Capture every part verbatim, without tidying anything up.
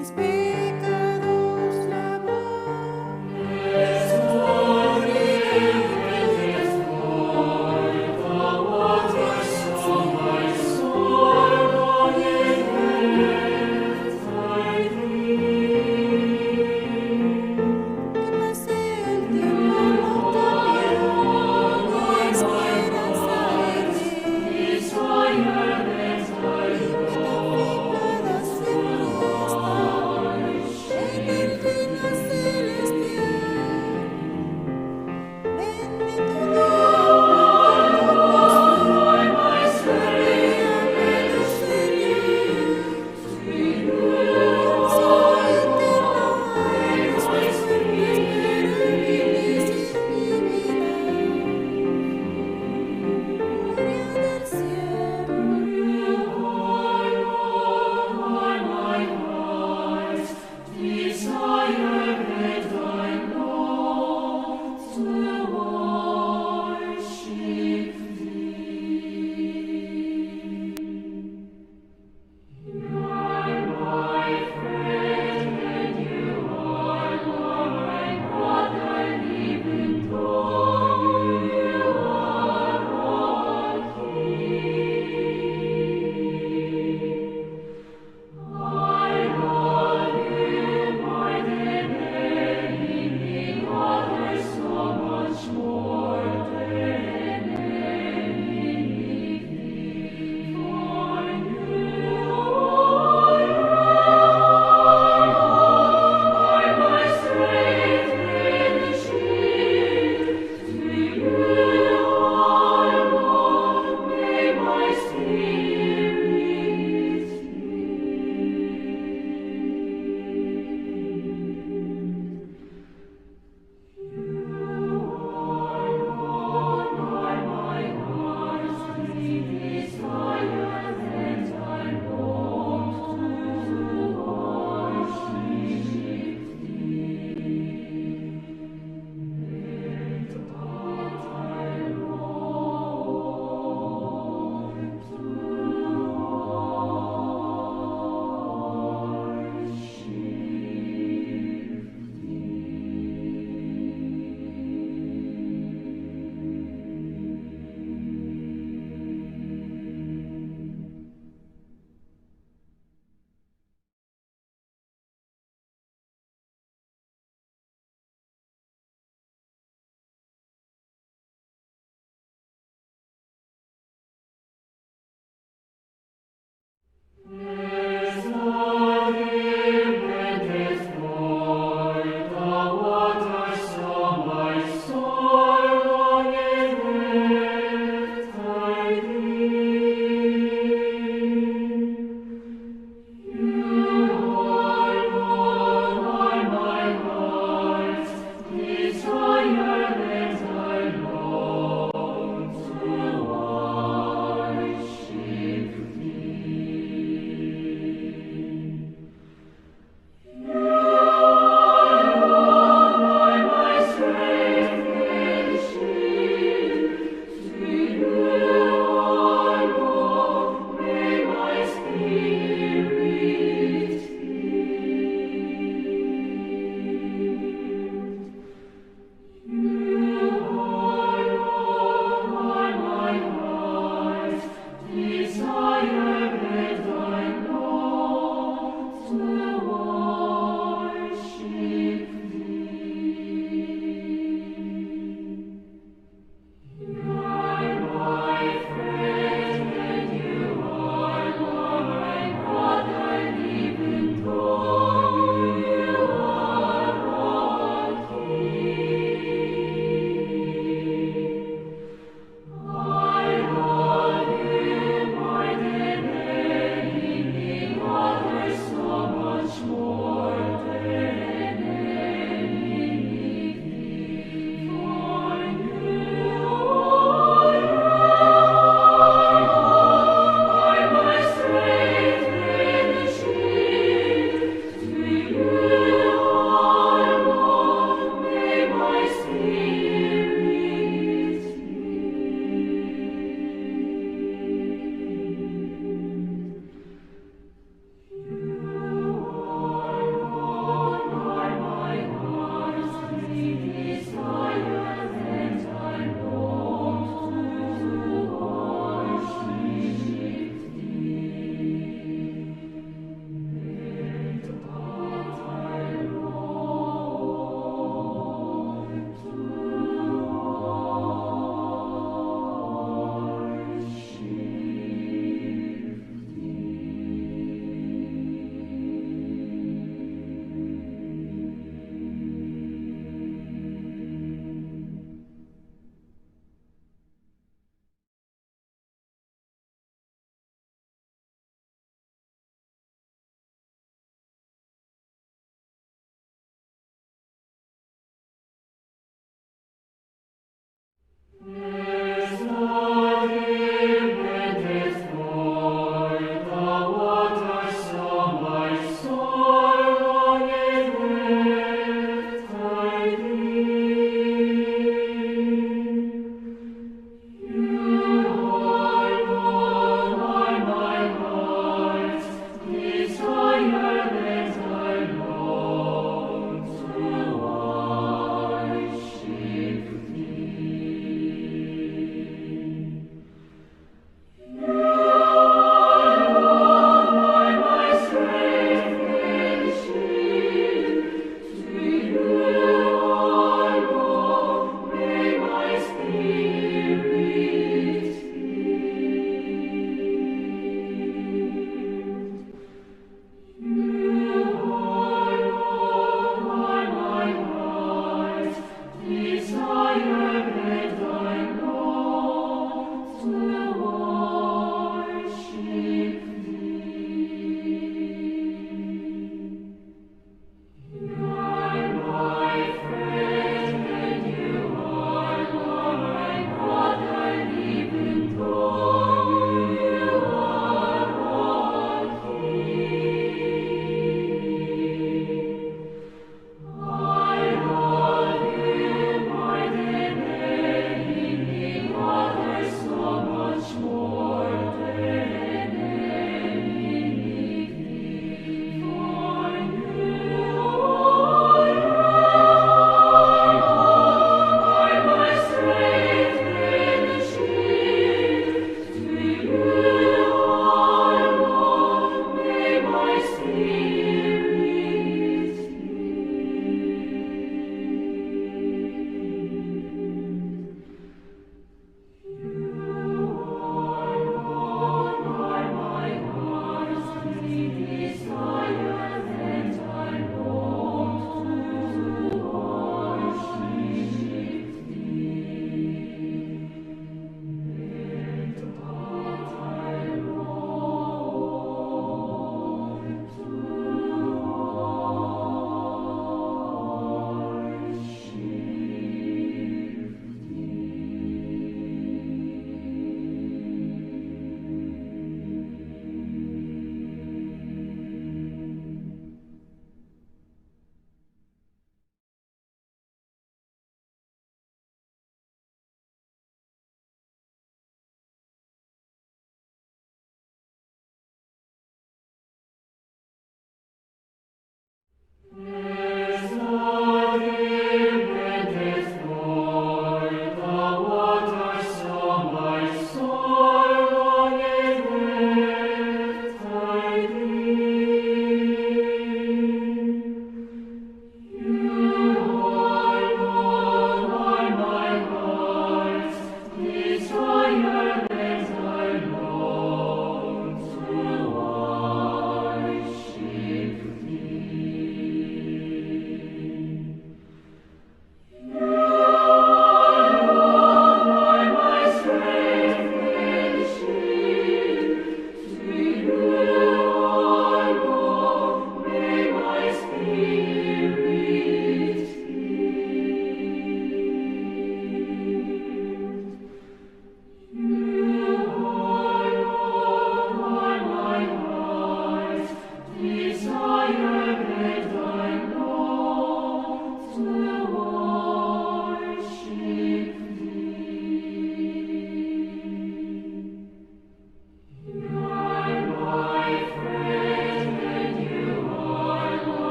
mis pecados lavó.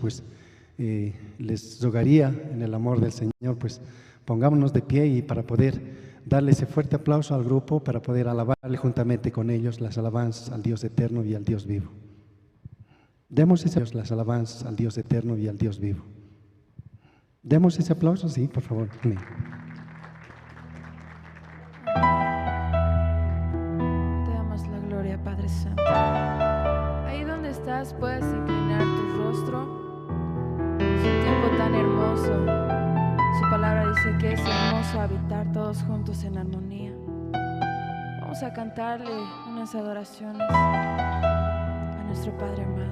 Pues, eh, les rogaría en el amor del Señor, pues, pongámonos de pie y para poder darle ese fuerte aplauso al grupo, para poder alabarle juntamente con ellos las alabanzas al Dios eterno y al Dios vivo. Demos ese, las alabanzas al Dios eterno y al Dios vivo. Demos ese aplauso, sí, por favor. Amén. Te damos la gloria, Padre Santo. Ahí donde estás, puedes inclinar tu rostro. Es un tiempo tan hermoso. Su palabra dice que es hermoso habitar todos juntos en armonía. Vamos a cantarle unas adoraciones a nuestro Padre amado.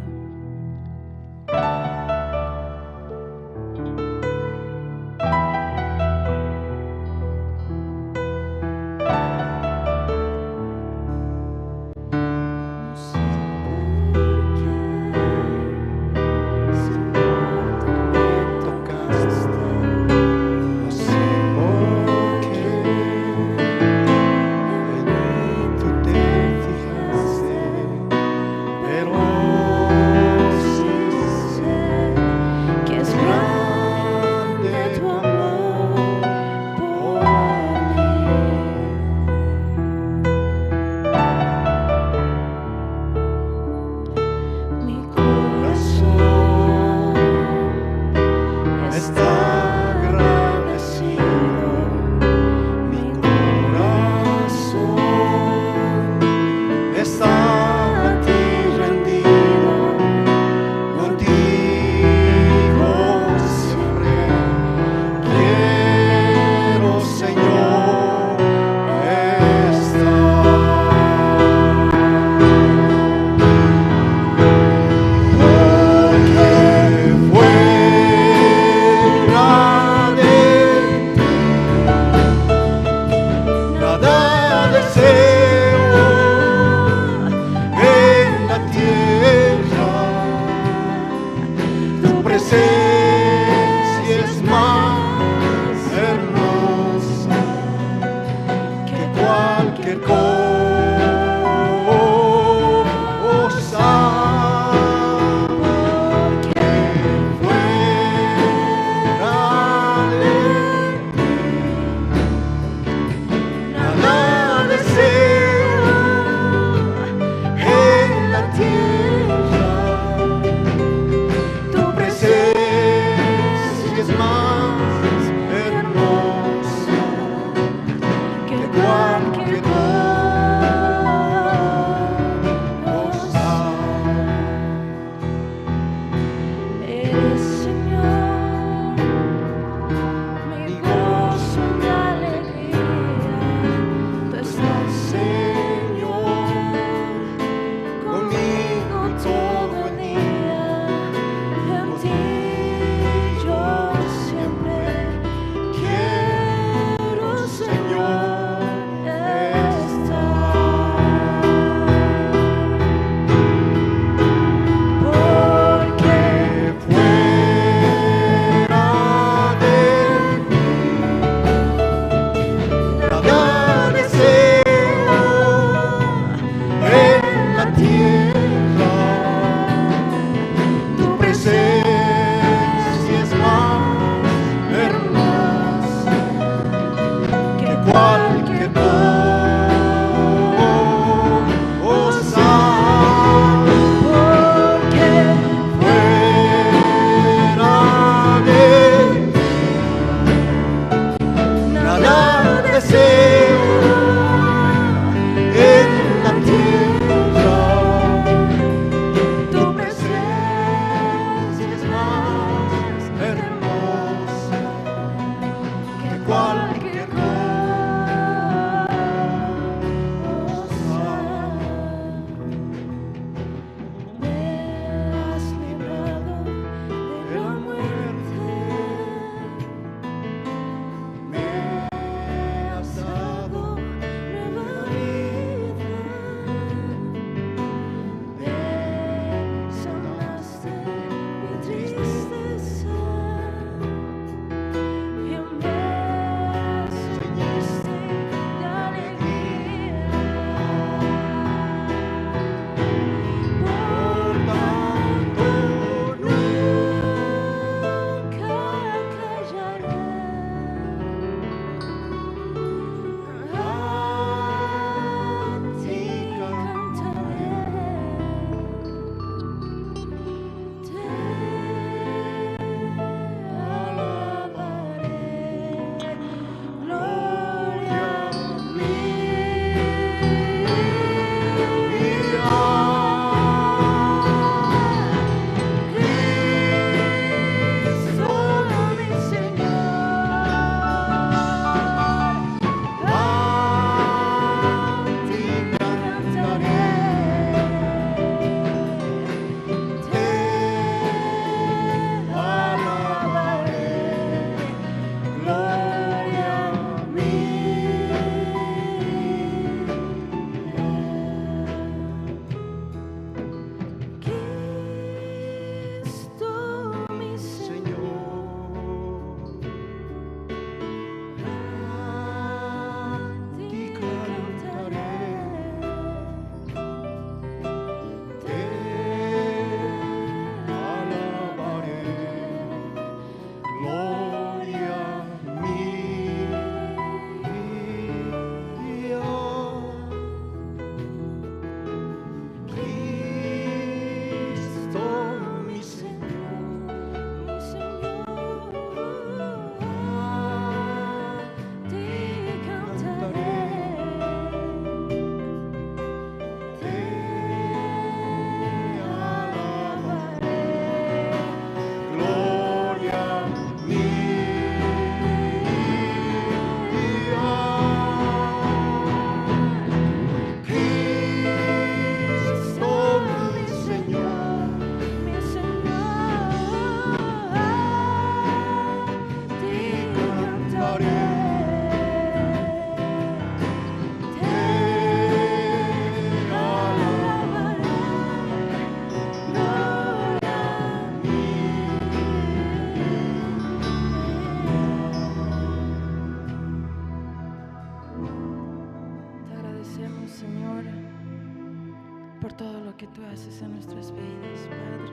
Que tú haces en nuestras vidas, Padre.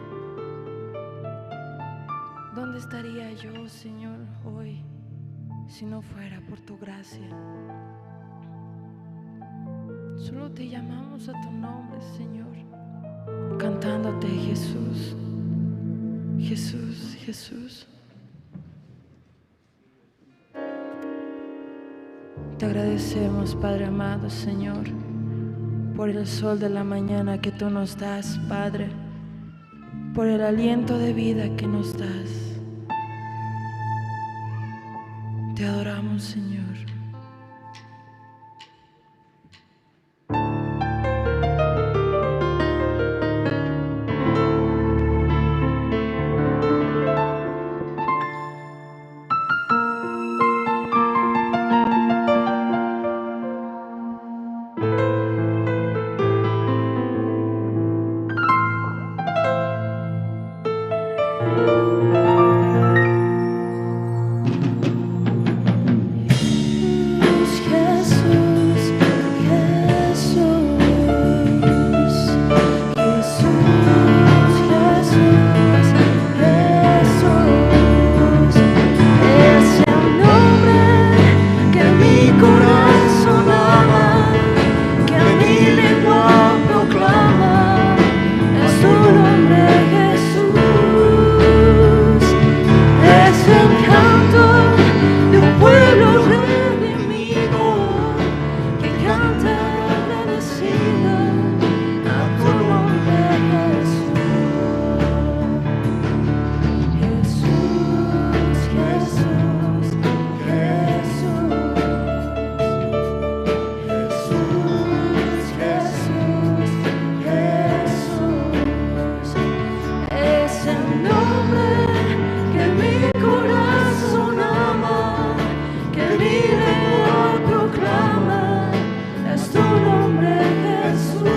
¿Dónde estaría yo, Señor, hoy si no fuera por tu gracia? Solo te llamamos a tu nombre, Señor, cantándote, Jesús, Jesús, Jesús. Te agradecemos, Padre amado, Señor, por el sol de la mañana que tú nos das, Padre, por el aliento de vida que nos das. Te adoramos, Señor. Jesús, Jesús, Jesús, Jesús, Jesús, es el nombre que mi corazón ama, que mi lengua proclama, es tu nombre, Jesús, es el canto de un pueblo redimido que canta agradecido a tu nombre, Jesús. Jesús, Jesús, Jesús. Jesús, Jesús, Jesús, es el nombre que mi corazón ama, que mi lengua proclama, es tu nombre, Jesús,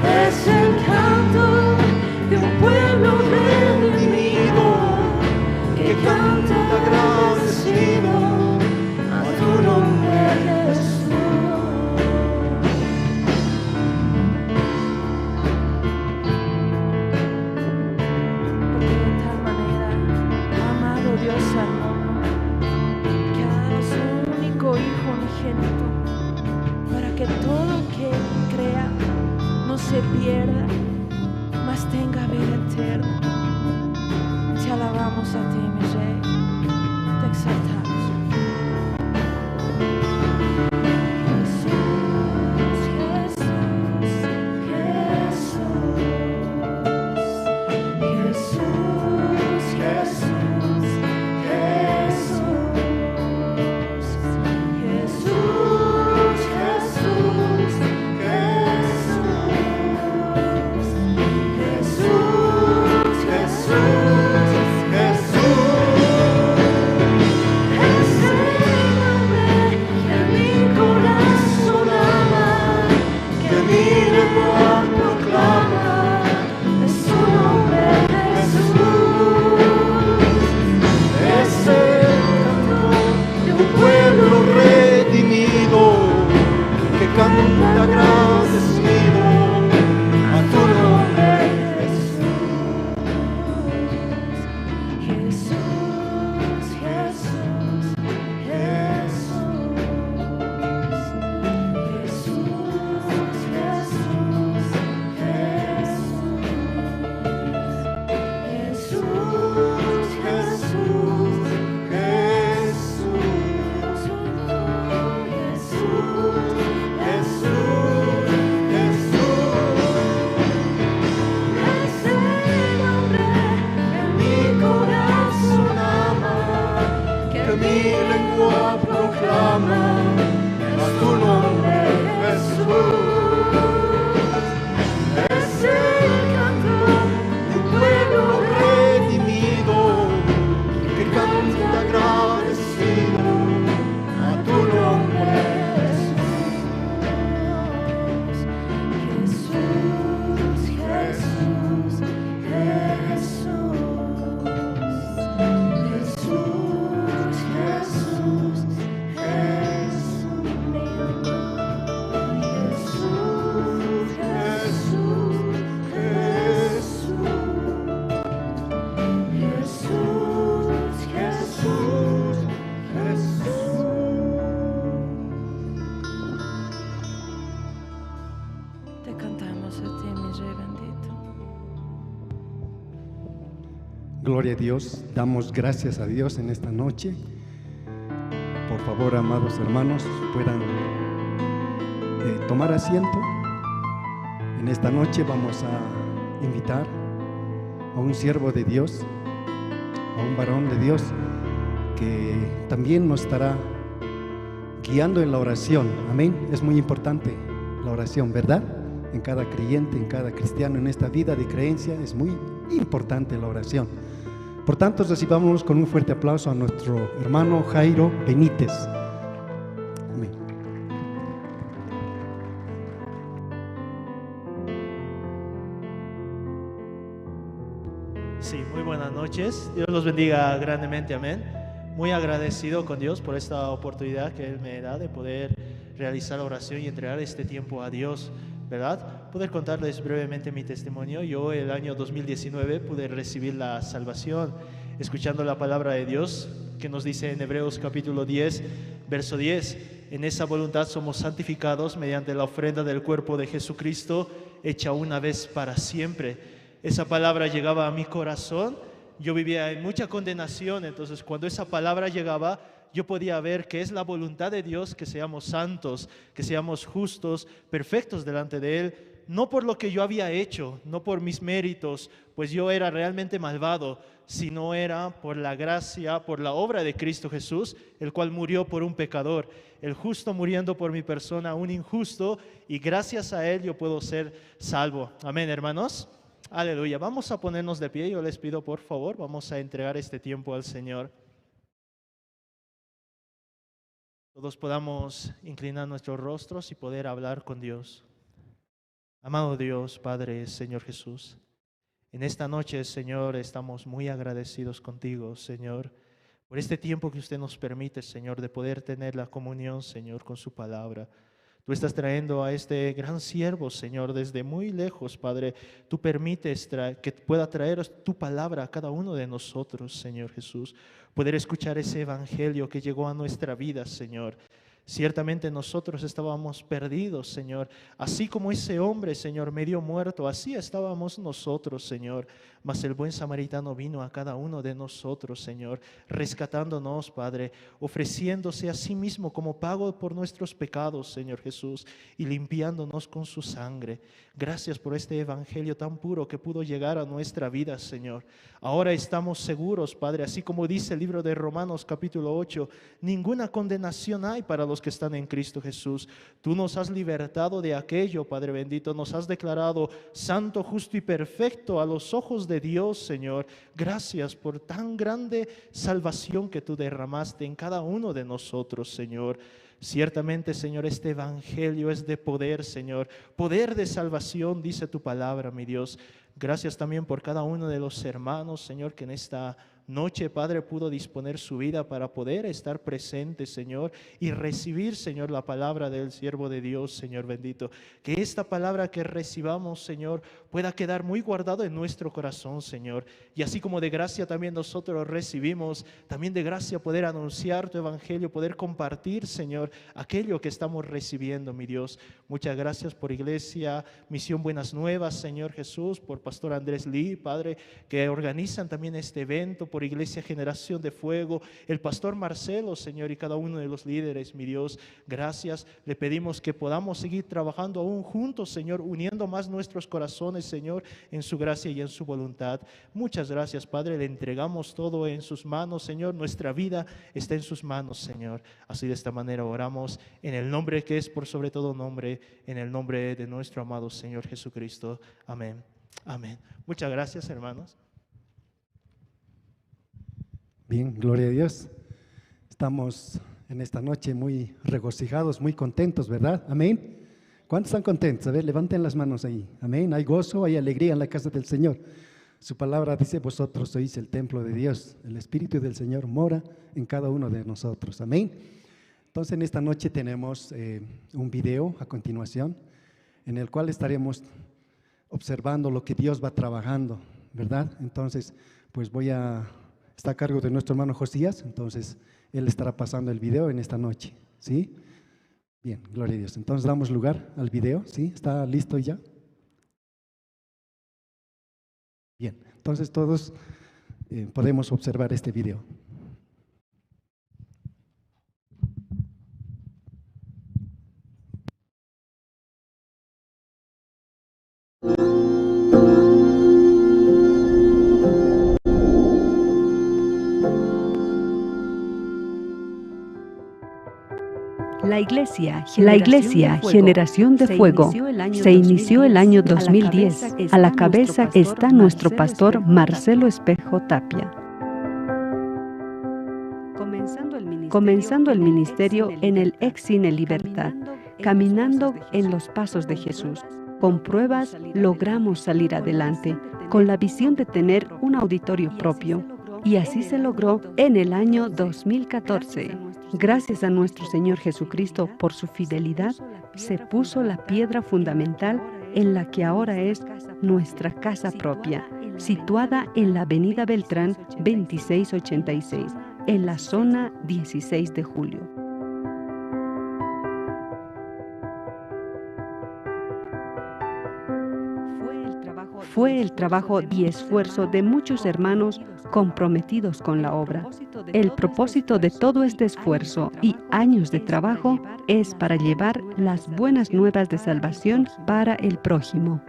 es el canto de un pueblo redimido que canta agradecido a tu nombre, Jesús. Porque de tal manera ha amado Dios al mundo, que ha dado su único Hijo unigénito, para que todo aquel que crea no se pierda, mas tenga vida eterna. Te alabamos a ti, mi Rey, te exaltamos. Jesús, Jesús, Jesús, Jesús, Jesús, Jesús, Jesús, Jesús, Jesús, Jesús, Jesús, es el nombre que mi corazón ama, que mi lengua proclama, es su nombre, Jesús, es el canto de un pueblo redimido que canta agradecido a tu nombre, Jesús. Jesús, Jesús, Jesús, Jesús, Jesús, Jesús, Jesús, Jesús, Jesús, Jesús, Jesús, es el nombre que mi corazón ama, que mi lengua proclama, es tu nombre, Jesús. Es el canto de un pueblo redimido que canta agradecido a tu nombre, Jesús. Jesús, Jesús, Jesús. Jesús, Jesús, Jesús, mi amor, Jesús. Gloria a Dios, damos gracias a Dios en esta noche. Por favor, amados hermanos, puedan, eh, tomar asiento. En esta noche vamos a invitar a un siervo de Dios, a un varón de Dios, que también nos estará guiando en la oración. Amén. Es muy importante la oración, ¿verdad? En cada creyente, en cada cristiano, en esta vida de creencia es muy importante la oración. Por tanto, recibámonos con un fuerte aplauso a nuestro hermano Jairo Benítez. Amén. Sí, muy buenas noches. Dios los bendiga grandemente, amén. Muy agradecido con Dios por esta oportunidad que Él me da de poder realizar oración y entregar este tiempo a Dios, ¿verdad? Poder contarles brevemente mi testimonio. Yo el año dos mil diecinueve pude recibir la salvación escuchando la palabra de Dios que nos dice en Hebreos capítulo diez, verso diez: "En esa voluntad somos santificados mediante la ofrenda del cuerpo de Jesucristo, hecha una vez para siempre". Esa palabra llegaba a mi corazón, yo vivía en mucha condenación, entonces cuando esa palabra llegaba, yo podía ver que es la voluntad de Dios que seamos santos, que seamos justos, perfectos delante de Él, no por lo que yo había hecho, no por mis méritos, pues yo era realmente malvado, sino era por la gracia, por la obra de Cristo Jesús, el cual murió por un pecador, el justo muriendo por mi persona, un injusto, y gracias a Él yo puedo ser salvo. Amén, hermanos. Aleluya. Vamos a ponernos de pie. Yo les pido, por favor, vamos a entregar este tiempo al Señor. Todos podamos inclinar nuestros rostros y poder hablar con Dios. Amado Dios, Padre, Señor Jesús, en esta noche, Señor, estamos muy agradecidos contigo, Señor, por este tiempo que usted nos permite, Señor, de poder tener la comunión, Señor, con su palabra. Tú estás trayendo a este gran siervo, Señor, desde muy lejos, Padre. Tú permites tra-, que pueda traer tu palabra a cada uno de nosotros, Señor Jesús. Poder escuchar ese evangelio que llegó a nuestra vida, Señor. Ciertamente nosotros estábamos perdidos, Señor. Así como ese hombre, Señor, medio muerto, así estábamos nosotros, Señor. Mas el buen samaritano vino a cada uno de nosotros, Señor, rescatándonos, Padre, ofreciéndose a sí mismo como pago por nuestros pecados, Señor Jesús, y limpiándonos con su sangre. Gracias por este evangelio tan puro que pudo llegar a nuestra vida, Señor. Ahora estamos seguros, Padre, así como dice el libro de Romanos capítulo ocho: "Ninguna condenación hay para los que están en Cristo Jesús". Tú nos has libertado de aquello, Padre bendito, nos has declarado santo, justo y perfecto a los ojos de Dios, Señor. Gracias por tan grande salvación que tú derramaste en cada uno de nosotros, Señor. Ciertamente, Señor, este evangelio es de poder, Señor, poder de salvación, dice tu palabra, mi Dios. Gracias también por cada uno de los hermanos, Señor, que en esta noche, Padre, pudo disponer su vida para poder estar presente, Señor, y recibir, Señor, la palabra del siervo de Dios, Señor bendito. Que esta palabra que recibamos, Señor, pueda quedar muy guardado en nuestro corazón, Señor. Y así como de gracia también nosotros recibimos, también de gracia poder anunciar tu evangelio, poder compartir, Señor, aquello que estamos recibiendo, mi Dios. Muchas gracias por Iglesia Misión Buenas Nuevas, Señor Jesús, por Pastor Andrés Lee, Padre, que organizan también este evento, por Iglesia Generación de Fuego, el Pastor Marcelo, Señor, y cada uno de los líderes, mi Dios. Gracias. Le pedimos que podamos seguir trabajando aún juntos, Señor, uniendo más nuestros corazones, Señor, en su gracia y en su voluntad. Muchas gracias, Padre. Le entregamos todo en sus manos, Señor. Nuestra vida está en sus manos, Señor. Así, de esta manera oramos en el nombre que es por sobre todo nombre, en el nombre de nuestro amado Señor Jesucristo. Amén. Amén. Muchas gracias, hermanos. Bien, gloria a Dios. Estamos en esta noche muy regocijados, muy contentos, ¿verdad? Amén. ¿Cuántos están contentos? A ver, levanten las manos ahí. Amén. Hay gozo, hay alegría en la casa del Señor. Su palabra dice: "Vosotros sois el templo de Dios". El Espíritu del Señor mora en cada uno de nosotros. Amén. Entonces, en esta noche tenemos, eh, un video a continuación en el cual estaremos observando lo que Dios va trabajando, ¿verdad? Entonces, pues voy a, está a cargo de nuestro hermano Josías, entonces él estará pasando el video en esta noche, ¿sí? Bien, gloria a Dios. Entonces damos lugar al video, ¿sí? ¿Está listo ya? Bien, entonces todos, eh, podemos observar este video. La iglesia, la iglesia Generación de Fuego se inició el año dos mil diez. A la cabeza está nuestro pastor Marcelo Espejo Tapia. Comenzando el ministerio en el ex Cine Libertad, caminando en los pasos de Jesús, con pruebas logramos salir adelante, con la visión de tener un auditorio propio. Y así se logró en el año dos mil catorce. Gracias a nuestro Señor Jesucristo por su fidelidad, se puso la piedra fundamental en la que ahora es nuestra casa propia, situada en la Avenida Beltrán veintiséis ochenta y seis, en la zona dieciséis de Julio. Fue el trabajo y esfuerzo de muchos hermanos comprometidos con la obra. El propósito de todo este esfuerzo y años de trabajo es para llevar las buenas nuevas de salvación para el prójimo.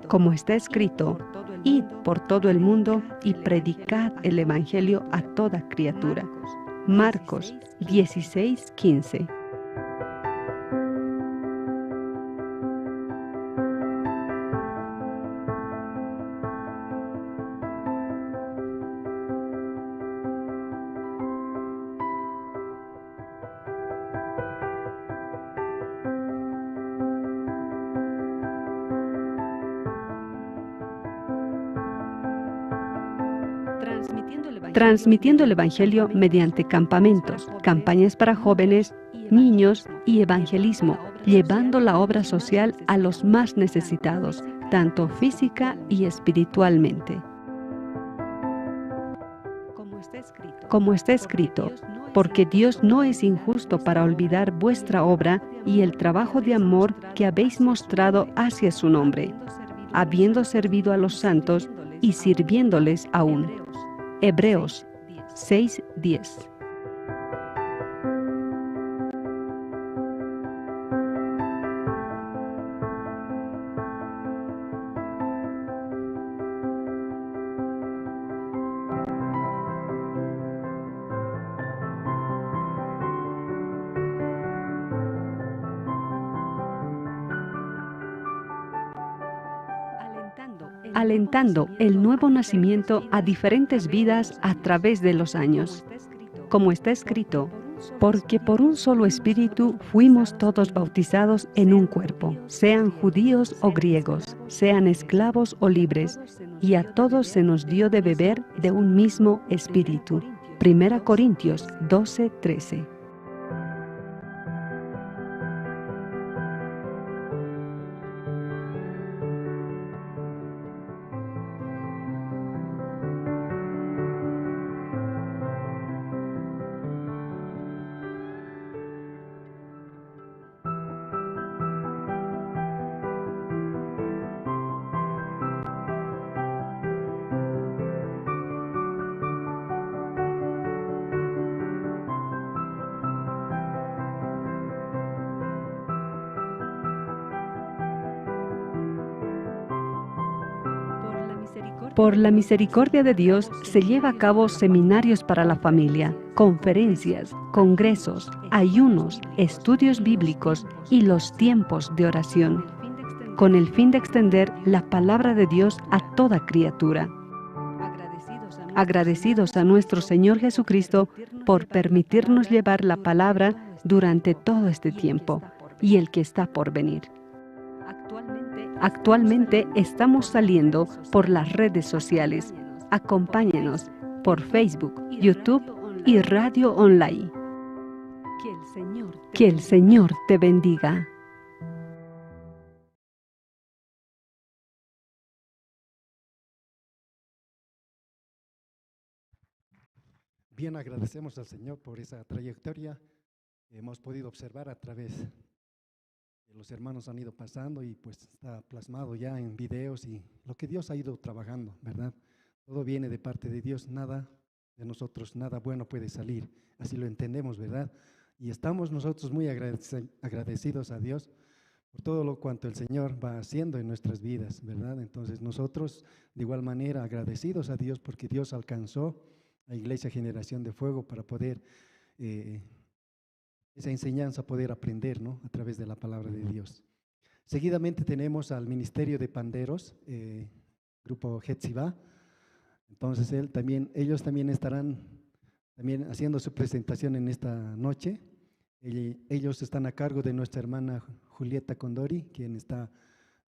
Como está escrito, "Id por todo el mundo y predicad el evangelio a toda criatura". Marcos dieciséis quince. Transmitiendo el Evangelio mediante campamentos, campañas para jóvenes, niños y evangelismo, llevando la obra social a los más necesitados, tanto física y espiritualmente. Como está escrito, "Porque Dios no es injusto para olvidar vuestra obra y el trabajo de amor que habéis mostrado hacia su nombre, habiendo servido a los santos y sirviéndoles aún". Hebreos seis diez. Alentando el nuevo nacimiento a diferentes vidas a través de los años. Como está escrito, "Porque por un solo espíritu fuimos todos bautizados en un cuerpo, sean judíos o griegos, sean esclavos o libres, y a todos se nos dio de beber de un mismo espíritu". Primera Corintios doce trece. Por la misericordia de Dios se lleva a cabo seminarios para la familia, conferencias, congresos, ayunos, estudios bíblicos y los tiempos de oración, con el fin de extender la palabra de Dios a toda criatura. Agradecidos a nuestro Señor Jesucristo por permitirnos llevar la palabra durante todo este tiempo y el que está por venir. Actualmente estamos saliendo por las redes sociales. Acompáñenos por Facebook, YouTube y Radio Online. Que el Señor te bendiga. Bien, agradecemos al Señor por esa trayectoria que hemos podido observar a través que los hermanos han ido pasando y, pues, está plasmado ya en videos y lo que Dios ha ido trabajando, ¿verdad? Todo viene de parte de Dios, nada de nosotros, nada bueno puede salir. Así lo entendemos, ¿verdad? Y estamos nosotros muy agradece-, agradecidos a Dios por todo lo cuanto el Señor va haciendo en nuestras vidas, ¿verdad? Entonces nosotros, de igual manera, agradecidos a Dios porque Dios alcanzó a Iglesia Generación de Fuego para poder, eh, esa enseñanza, poder aprender, ¿no? A través de la palabra de Dios. Seguidamente tenemos al Ministerio de Panderos, eh, Grupo Hetsiba. Entonces, él también, ellos también estarán también haciendo su presentación en esta noche. Ell-, ellos están a cargo de nuestra hermana Julieta Condori, quien está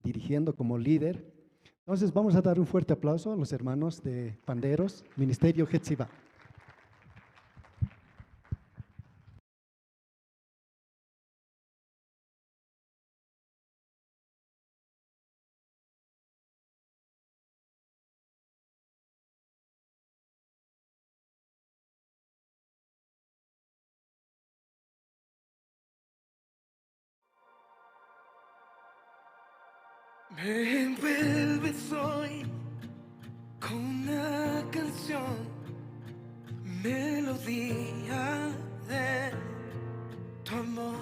dirigiendo como líder. Entonces, vamos a dar un fuerte aplauso a los hermanos de Panderos, Ministerio Hetsiba. Me envuelves hoy con una canción, melodía de tu amor.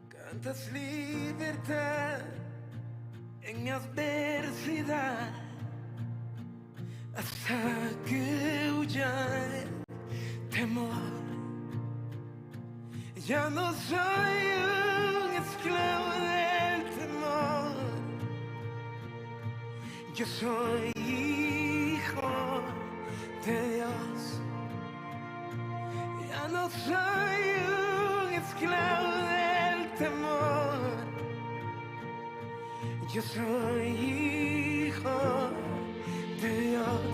Cantas libertad en mi adversidad, hasta que huya el temor. Ya no soy un esclavo del temor. Yo soy hijo de Dios. Ya no soy un esclavo del temor. Yo soy hijo de Dios.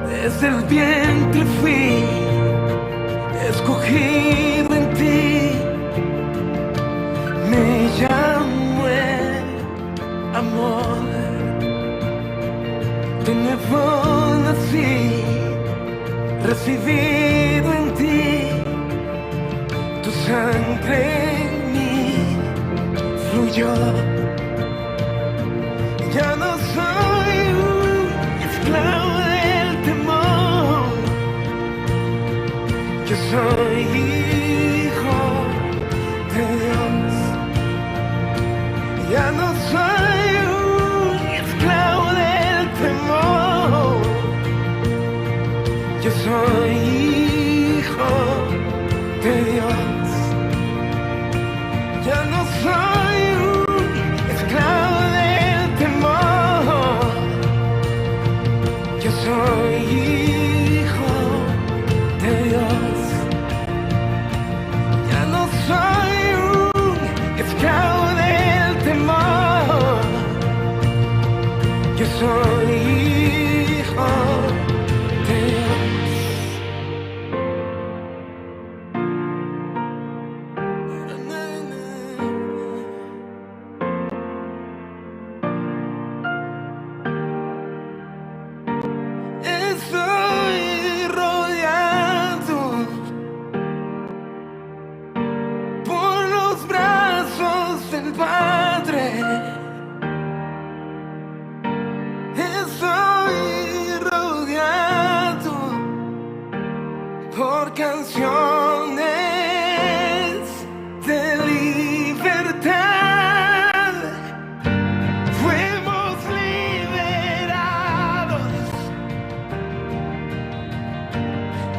Desde el vientre fui escogido en ti, me llamó el amor. De nuevo nací, recibido en ti, tu sangre en mí fluyó. Ya no soy un esclavo del temor, yo soy hijo de Dios. Ya no soy un esclavo del temor. Yo soy hijo de Dios. Ya no soy un esclavo del temor. Yo soy hijo de Dios. Ya no soy un esclavo del temor. Yo soy hijo de Dios. Estoy rodeado por los brazos del Padre. Estoy rodeado por canciones de libertad. Fuimos liberados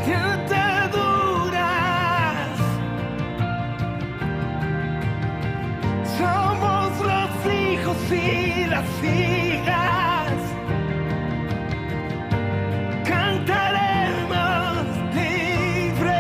de ataduras. Somos los hijos y las hijas. Cantaremos libres.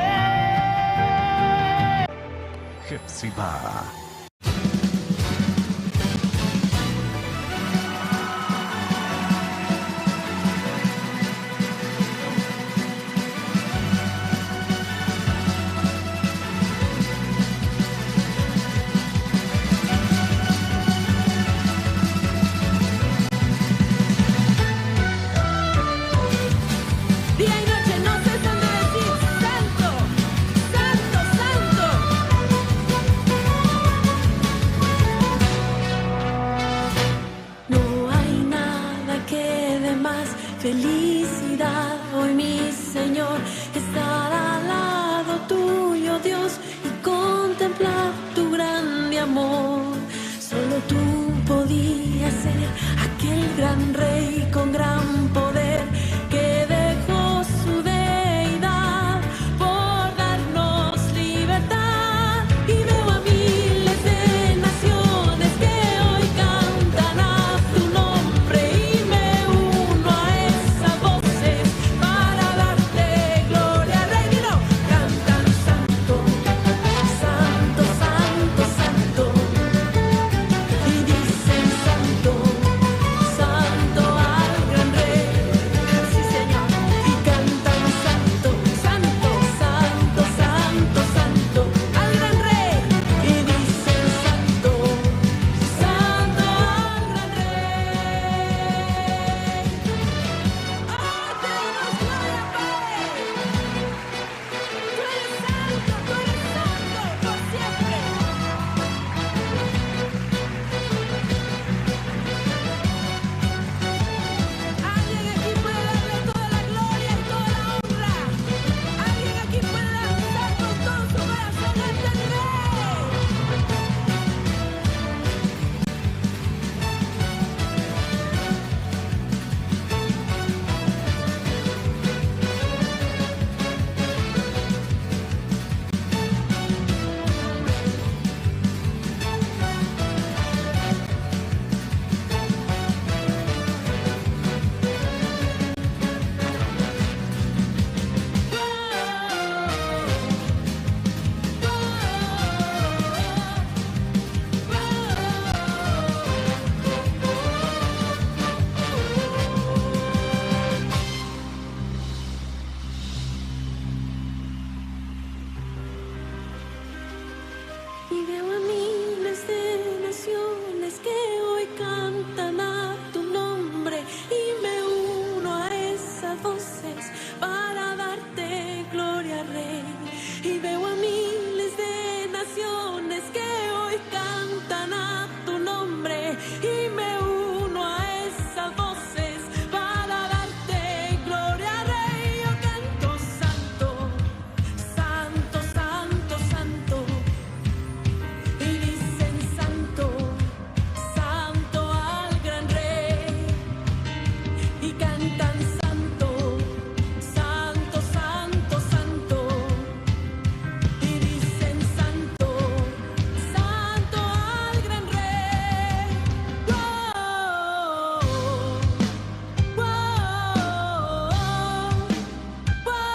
Aquel gran rey con gran poder que dejó su deidad por darnos libertad. Y veo a miles de naciones que hoy cantan a tu nombre y me uno a esas voces para darte gloria, Rey. Dilo, cantan santo, santo, santo, santo. Y dicen santo, santo al gran rey. Sí, señor. Y cantan santo, santo, santo, santo, santo al gran rey. Y dicen santo, santo al gran rey. ¡Oh, te damos gloria, Padre! Tú eres santo, tú eres santo, por siempre. Alguien aquí puede darle toda la gloria y toda la honra. Alguien aquí puede danzar con todo su corazón ante el rey. Y veo a miles de naciones que hoy cantan a tu nombre y me uno a esas voces para darte gloria, Rey. Y veo a miles de naciones que hoy cantan a tu nombre y me uno a esas voces para darte gloria, Rey. Yo canto santo, santo, santo, santo. Y dicen santo, santo al gran rey. Y cantan santo, santo, santo, santo. Y dicen santo, santo al gran rey. Wow, wow, wow.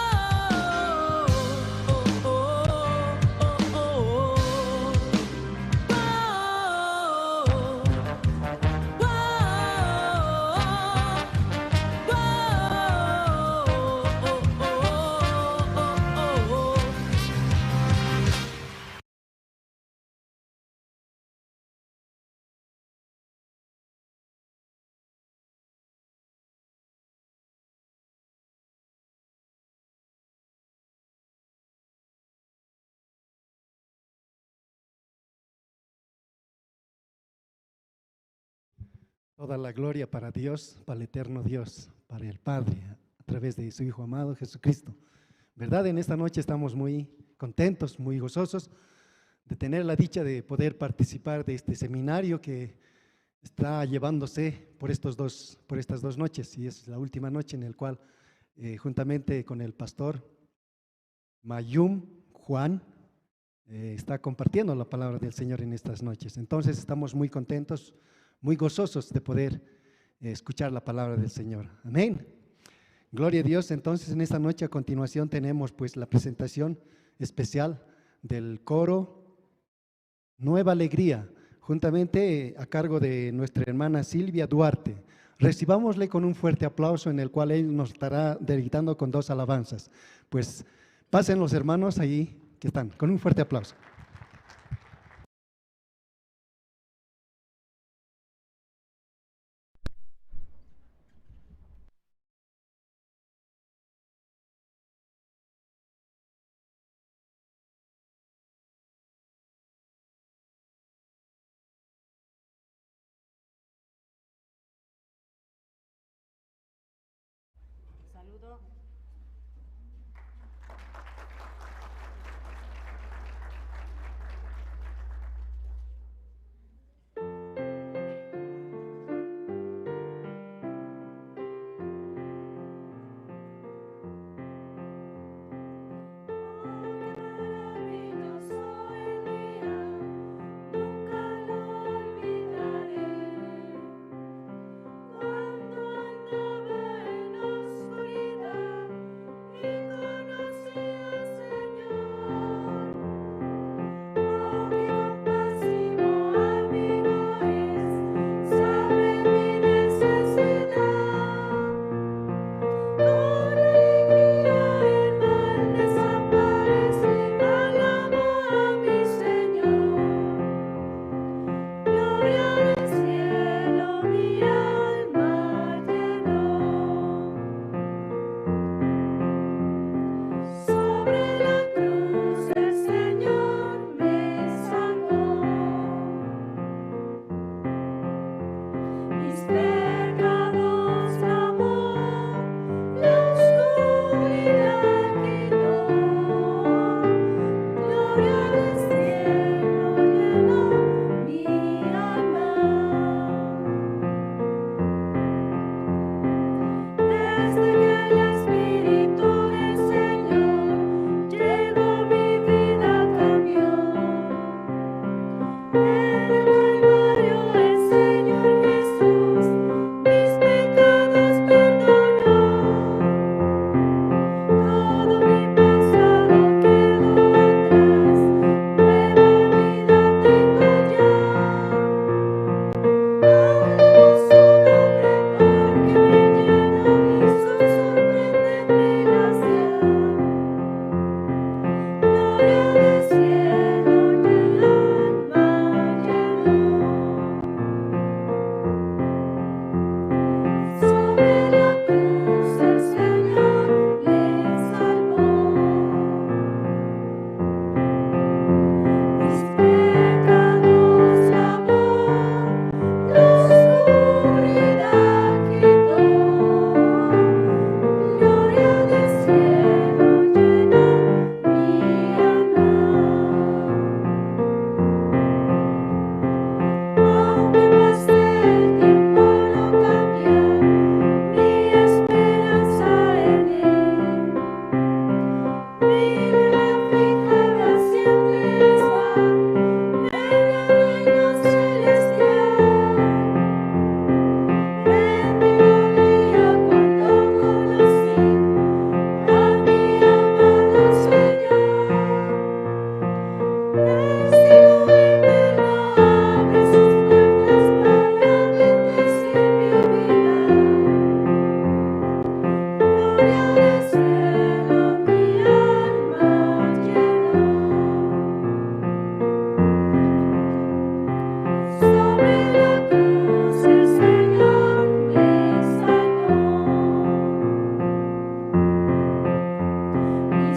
Toda la gloria para Dios, para el eterno Dios, para el Padre, a través de su Hijo amado Jesucristo. ¿Verdad? En esta noche estamos muy contentos, muy gozosos de tener la dicha de poder participar de este seminario que está llevándose por estos dos, por estas dos noches, y es la última noche en el cual, eh, juntamente con el pastor Mayum Juan, eh, está compartiendo la palabra del Señor en estas noches. Entonces estamos muy contentos, muy gozosos de poder, eh, escuchar la palabra del Señor. Amén. Gloria a Dios. Entonces en esta noche a continuación tenemos pues la presentación especial del coro Nueva Alegría, juntamente, eh, a cargo de nuestra hermana Silvia Duarte. Recibámosle con un fuerte aplauso en el cual él nos estará deleitando con dos alabanzas. Pues pasen los hermanos ahí que están, con un fuerte aplauso. Saludo.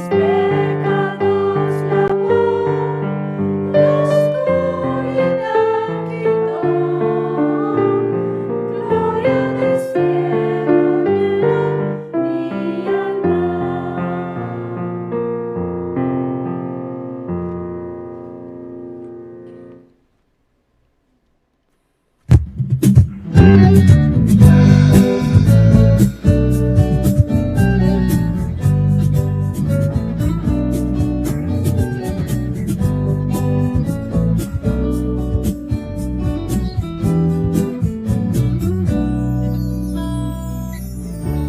Pecados lavó, la oscuridad quitó, gloria del cielo llenó mi alma.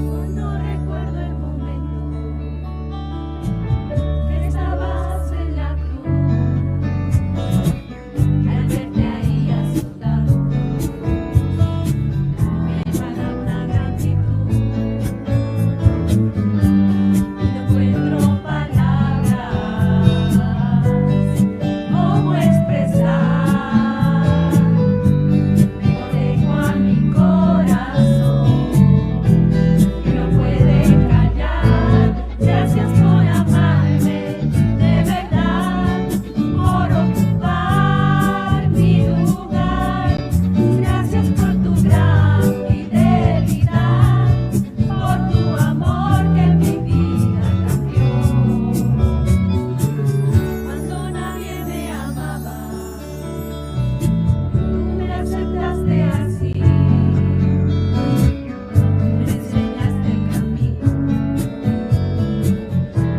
Cuando recuerdo el momento que estabas en la cruz, al verte ahí azotado, me emana una gratitud. Y no encuentro palabras cómo expresar. Mejor dejo a mi corazón, que no puede callar. Gracias por amarme, de verdad, por ocupar mi lugar. Gracias por tu gran fidelidad, por tu amor que mi vida cambió. Cuando nadie me amaba, tú me aceptaste así. Me enseñaste el camino,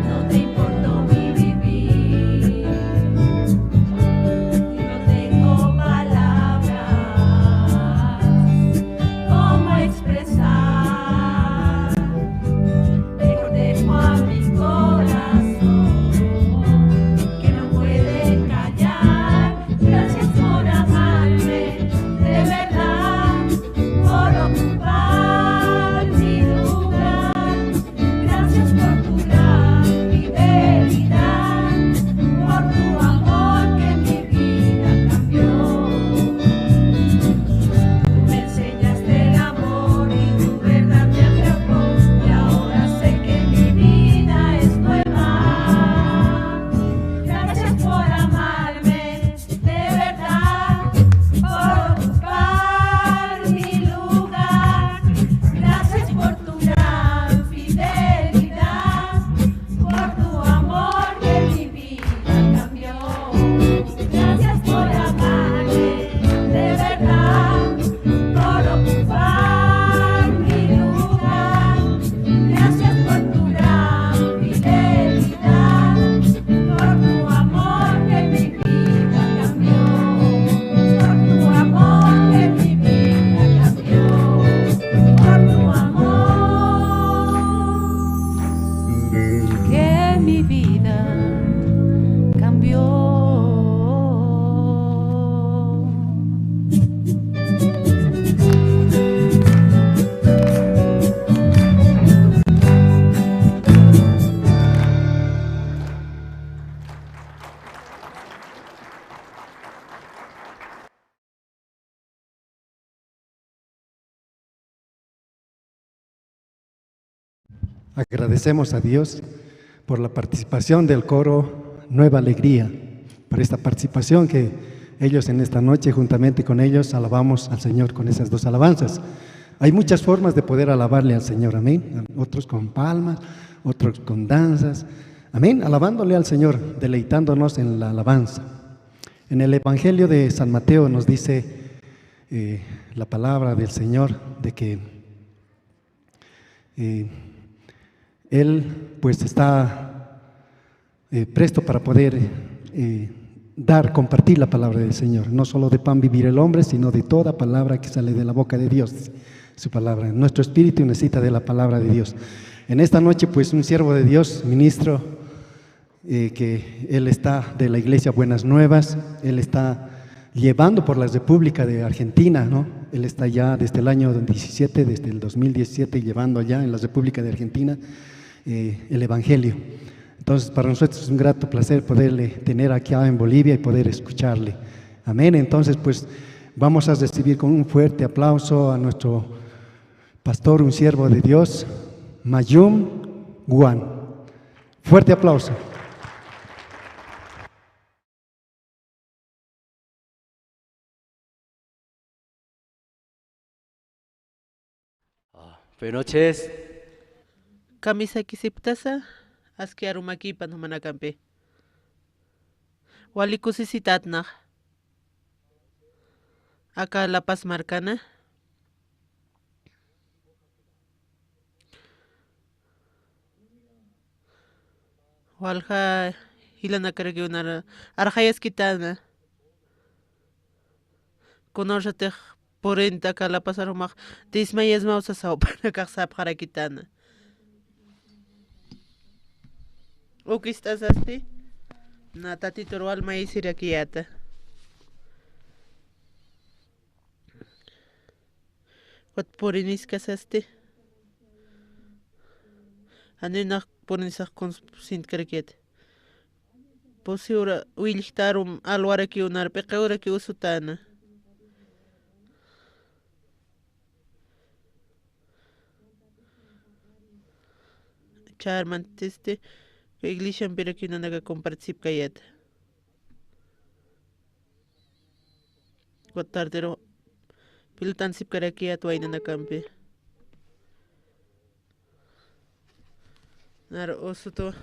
no te importó mi vivir. Y no tengo palabras cómo expresar. Mejor dejo a mi corazón, que no puede callar. Gracias por amarme, de verdad, por ocupar mi lugar. Gracias por tu gran fidelidad, por tu amor que mi vida cambió. Tú me enseñaste el amor y tu verdad me atrapó, y ahora sé que mi vida es nueva. Gracias por amarme, de verdad, por ocupar mi lugar. Gracias por tu gran fidelidad, por tu amor que mi vida cambió. Gracias por amarme, de verdad, por ocupar mi lugar. Gracias por tu gran fidelidad, por tu amor que mi vida cambió, por tu amor que mi vida cambió, por tu amor que mi vida cambió. Agradecemos a Dios por la participación del coro Nueva Alegría, por esta participación que ellos en esta noche, juntamente con ellos, alabamos al Señor con esas dos alabanzas. Hay muchas formas de poder alabarle al Señor, amén. Otros con palmas, otros con danzas, amén, alabándole al Señor, deleitándonos en la alabanza. En el Evangelio de San Mateo nos dice, eh, la palabra del Señor de que, eh, Él, pues, está, eh, presto para poder, eh, dar, compartir la palabra del Señor. No solo de pan vivir el hombre, sino de toda palabra que sale de la boca de Dios, su palabra. Nuestro espíritu necesita de la palabra de Dios. En esta noche, pues, un siervo de Dios, ministro, eh, que él está de la iglesia Buenas Nuevas, él está llevando por la República de Argentina, ¿no? Él está ya desde el año diecisiete, desde el dos mil diecisiete, llevando allá en la República de Argentina, eh, el evangelio. Entonces, para nosotros es un grato placer poderle tener acá en Bolivia y poder escucharle. Amén. Entonces, pues, vamos a recibir con un fuerte aplauso a nuestro pastor, un siervo de Dios, Mayum Guan. Fuerte aplauso. Ah, buenas noches. Kamisakisiptasa, aski arumakipan jumanakampi. Wali kusisitatnax. Aka La Paz markana. Walja jilanakarakiw nara arxayaskitana. Kunawsatix purinta aka La Paz arumax dismayasmaw sasaw panakax sapxarakitana. Uk ist'asasti, na Tatitur wal mayisirakiyäta. Ukat puriniskasasti. Janiw nax purinisax kuns sintkarakyäta. Pusi ura willjtarum alwarakiw nar p'iqi urakiw usutana. Charmantisti, iglesiampirakiw nanaka compartisipkayäta. Ukat tarderu pilotansipkarakiyät waynanakampi. Nar usutu.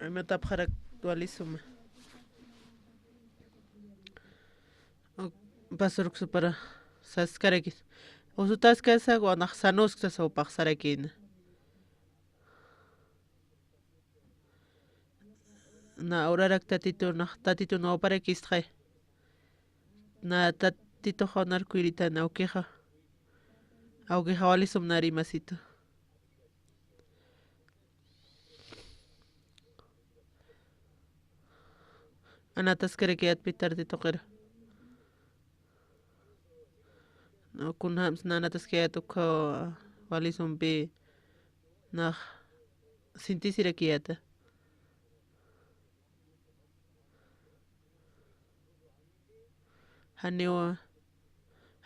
Aymata apxarak walisuma. Uk, pasurksupara saskarakis. Usutaskasa, wanax sanusksa sawpaxsarakina. Na urarak Tatitur, nax Tatitun wawparakistxay. Na Tatitux nar kuyritan awkixa. Awkixa walisum nar imasitu. Anataskarakiyätpi tarde tuqir. No, kunjams na anataskayät ukha walisumpi nax sintisirakiyäta. Janiw,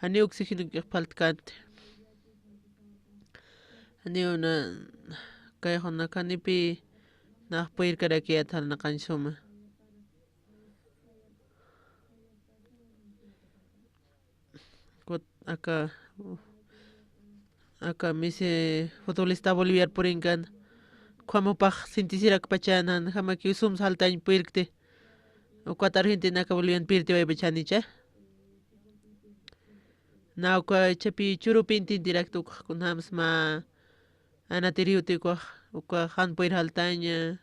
janiw oxígeno k'iqpaltkänti. Janiw na kayxunakanipi nax puyrkarakiyät jalnaqañ suma. Kut aka, aka misi futbolista Boliviar purinkan. Ukhamupax sintisirakpachan, jan jamakiw sum saltañ puyrkti. Ukat Argentina aka Bolivian pirtiwaypachanicha. Na uka chapi churupin tintirakti ukax kunjams mä anatiriwti ukax, ukax jan puyr saltaña.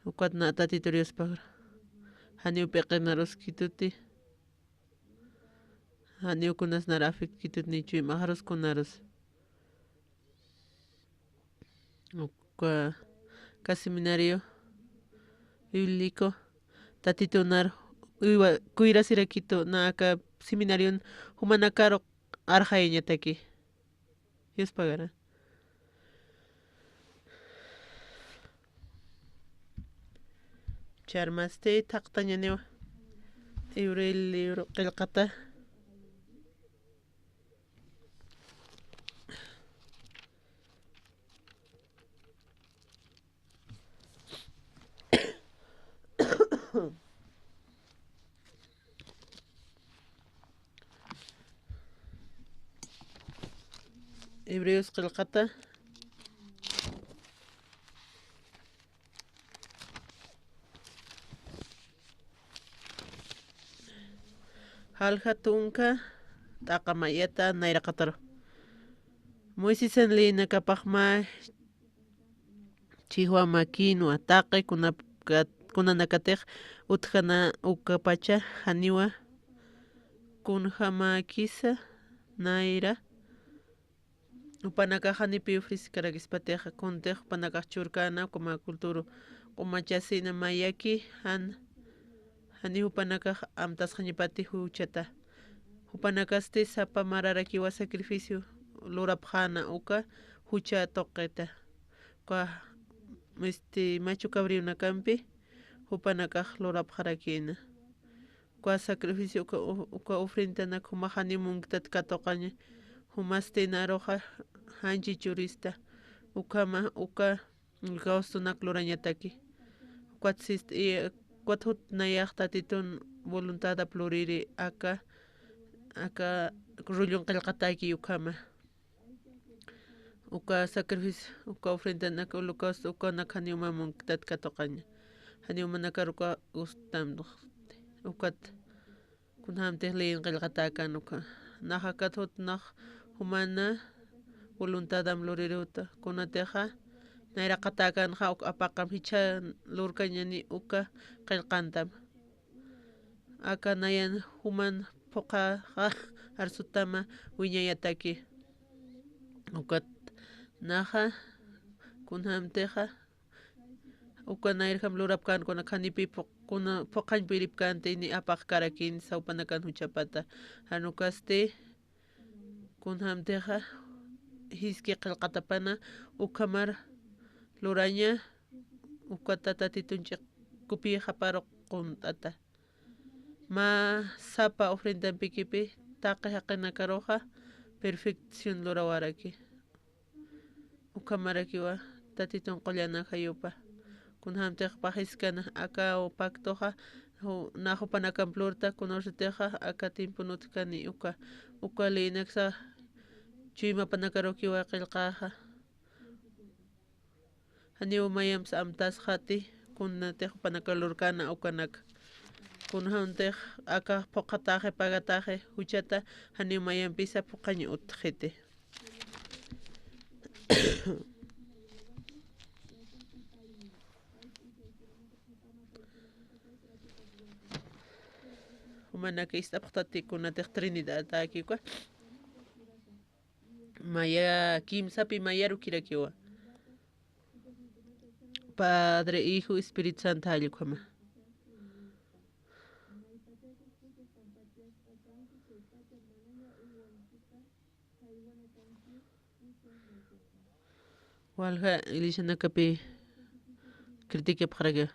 Ukat na Tatitur Diospakra. Janiw p'iqinarus kituti. Janiw kunas nar afectkitut ni chuymaxarus kunarus. Uka, ka seminario bíblico Tatitu nar uywa, kuyrasirakitu na aka seminarion jumanakaru arxayañataki. Yuspagara. Charmasti thaqtañaniwa. Iwril, iwru qillqata. Hebreos qillqata. Jalja tunka t'aqa mayata nayraqataru. Moisesan leyinakapax mä chijwa makinwa taqi kunapkat-, kunanakatix utjana ukapacha janiwa kunjamäkisa nayra. Jupanakax janipi ofrecekarakispatixa, kuntix jupanakax churkäna, uka mä cultura q'umachasina mayaki, jan, jani jupanakax amtasxañapati juchata. Jupanakasti sapa mararakiwa sacrificio lurapxäna uka jucha tuqita. Uka, este, machu cabrionakampi jupanakax lurapxarakïna. Uka sacrificio, uka, uka ofrendanak jumax janiw munktat katuqaña, jumasti naruxa janchi churista, ukhama uka holocaustonak lurañataki. Ukat sist-, i-, ukat jut nayax Tatitun voluntadap luriri aka, aka rullun qillqataki ukhama. Uka sacrificio, uka ofrendanak holocausto, ukanak janiw mä munktat katuqaña. Janiw manakar uka gustam, ukat. Kunjamtix leyin qillqatäkän uka. Naxa aka jut nax jumana voluntadam luriruta. Kunatixa nayraqatäkänxa uk apaqam jichha lurkañani uka qillqantam. Aka nayan juman phuqhaxa arsutama wiñayataki. Ukat naxa kunjamtixa uka nayrjam lurapkän kuna khanipï phuq-, kuna phuqhañ piripkänti ni apaqkarakïn sawpanakan juchapata. Jan ukasti kunjamtixa jiski qillqatapana ukhamar luraña, ukata Tatitun ch'ikupïxaparu qunt'ata. Mä sapa ofrendampikipi taqi jaqinakaruxa perfección lurawaraki. Ukhamarakiwa Tatitun qullan ajayupa. Kunjamtix phaxiskan aka pactoxa, ju-, nä jupanakamp lurta, kunasatixa aka tiemponut kani uka, uka leyinaksa chuymapanakarkiwa qillqäxa. Janiw mayamps amtasxati, kunatix jupanakar lurkäna ukanak. Kunjamtix aka phuqhataxi, pagataxi juchata, janiw mayampisa phuqhañ utjxiti. Jumanaka ist'apxtati kunatix Trinidad takiwa. Maya, kimsapi mayarukirakiwa. Padre, Hijo, Espíritu Santo jallkama. Walja iglesianakapi critiquepxaraki.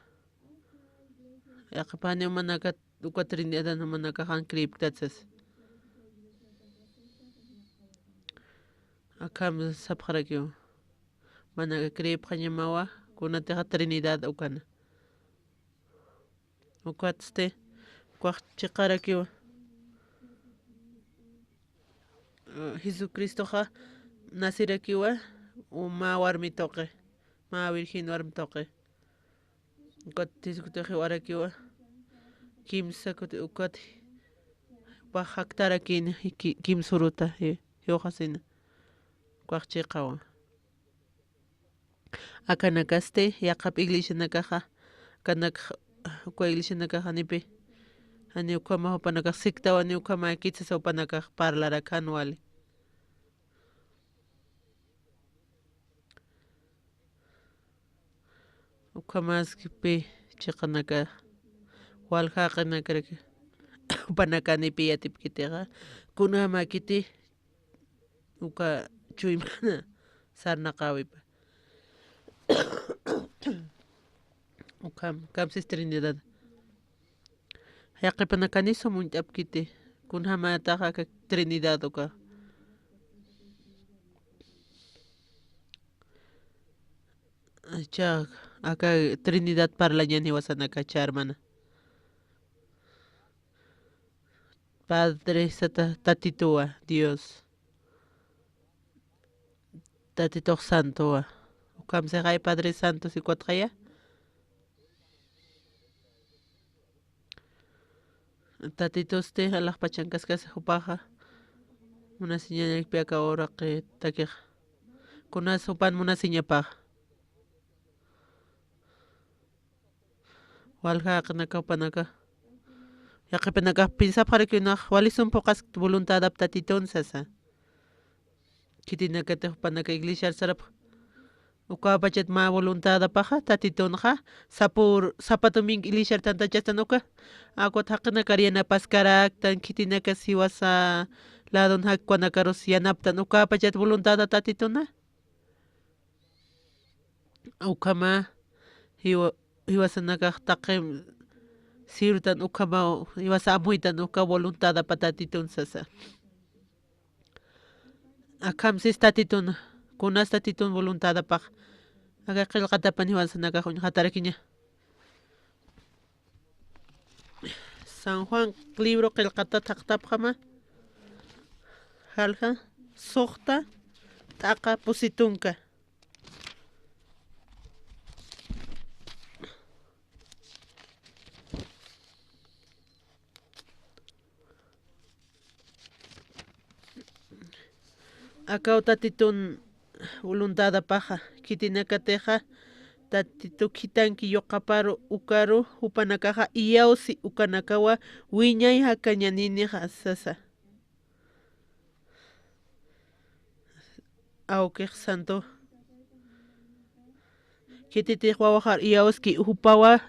Yaqhipani jumanakat uka Trinidad jumanakat jan creepktatsas. Akham sapxarakiw. Manaka creepxañamawa, kunatixa Trinidad ukana. Ukatsti, ukax chiqarakiwa. Eh, Jesucristoxa nacerakiwa, u mä warmi tuqi, mä virgen warmi tuqi. Ukat Jesucristo jiwarakiwa, kimsa kuti ukat, jupax jaktarakïn, ki-, kimsuruta, ji-, jiwxasina. Ukax chiqawa. Akanakasti, yaqhap iglesianakaxa, akanak, uka iglesianakaxa nipi, jani ukhama jupanakax siktawa, ni ukhama kitsasa jupanakax parlarakan wali. Ukhamaskipi chiqanaka, walja jaqinakarak, jupanaka nipi yatipkitixa, kunjamäkiti, uka chuymana sarnaqäwipa. Ukham, kamsis Trinidad. Yaqhipanakanisu muñt'apkiti, kunjamataxa aka Trinidad uka. Cha, aka Trinidad parlañan jiwasanaka, cha hermana. Padre sata, Tatituwa, Dios. Tatitux Santowa. Ukham sixay Padre Santo sikwatxaya. Tatitusti alaxpachankaskasa jupaxa. Munasiñañakpi aka uraqi takixa. Kunas jupan munasiñapaxa. Walja jaqinaka jupanaka. Yaqhipanakax piensapxarakiw nax wali sum phuqhask voluntadap Tatitun sasa. Khitinakatix jupanaka iglesiar sarapx. Ukapachat mä voluntadapaxa, Tatitunxa, sapür, sapa domingo iglesiar tantachastan uka. Akwat jaqinakar yanapaskaraktan, khitinakas jiwasa ladon jakkanakarus yanaptan, ukapachat voluntada Tatituna. Ukhama, jiwa-, jiwasanakax taqi sirtan ukhama, jiwasa amuytan uka voluntadapa Tatitun sasa. Akham sis tatitun, kunas tatitun voluntadapax. Aka qillqatapan jiwasanakax uñxatarakiña. San Juan libro qillqata thaqtapxama. Jalja, suxta, t'aqa, pusi tunka. Akaw tatitun voluntadapaxa, khitinakatixa, tatitu khitanki yuqaparu ukaru, jupanakaxa iyawsi ukanakawa wiñay jakañaninixa sasa. Awkix santo. Khititix wawaxar iyawski jupawa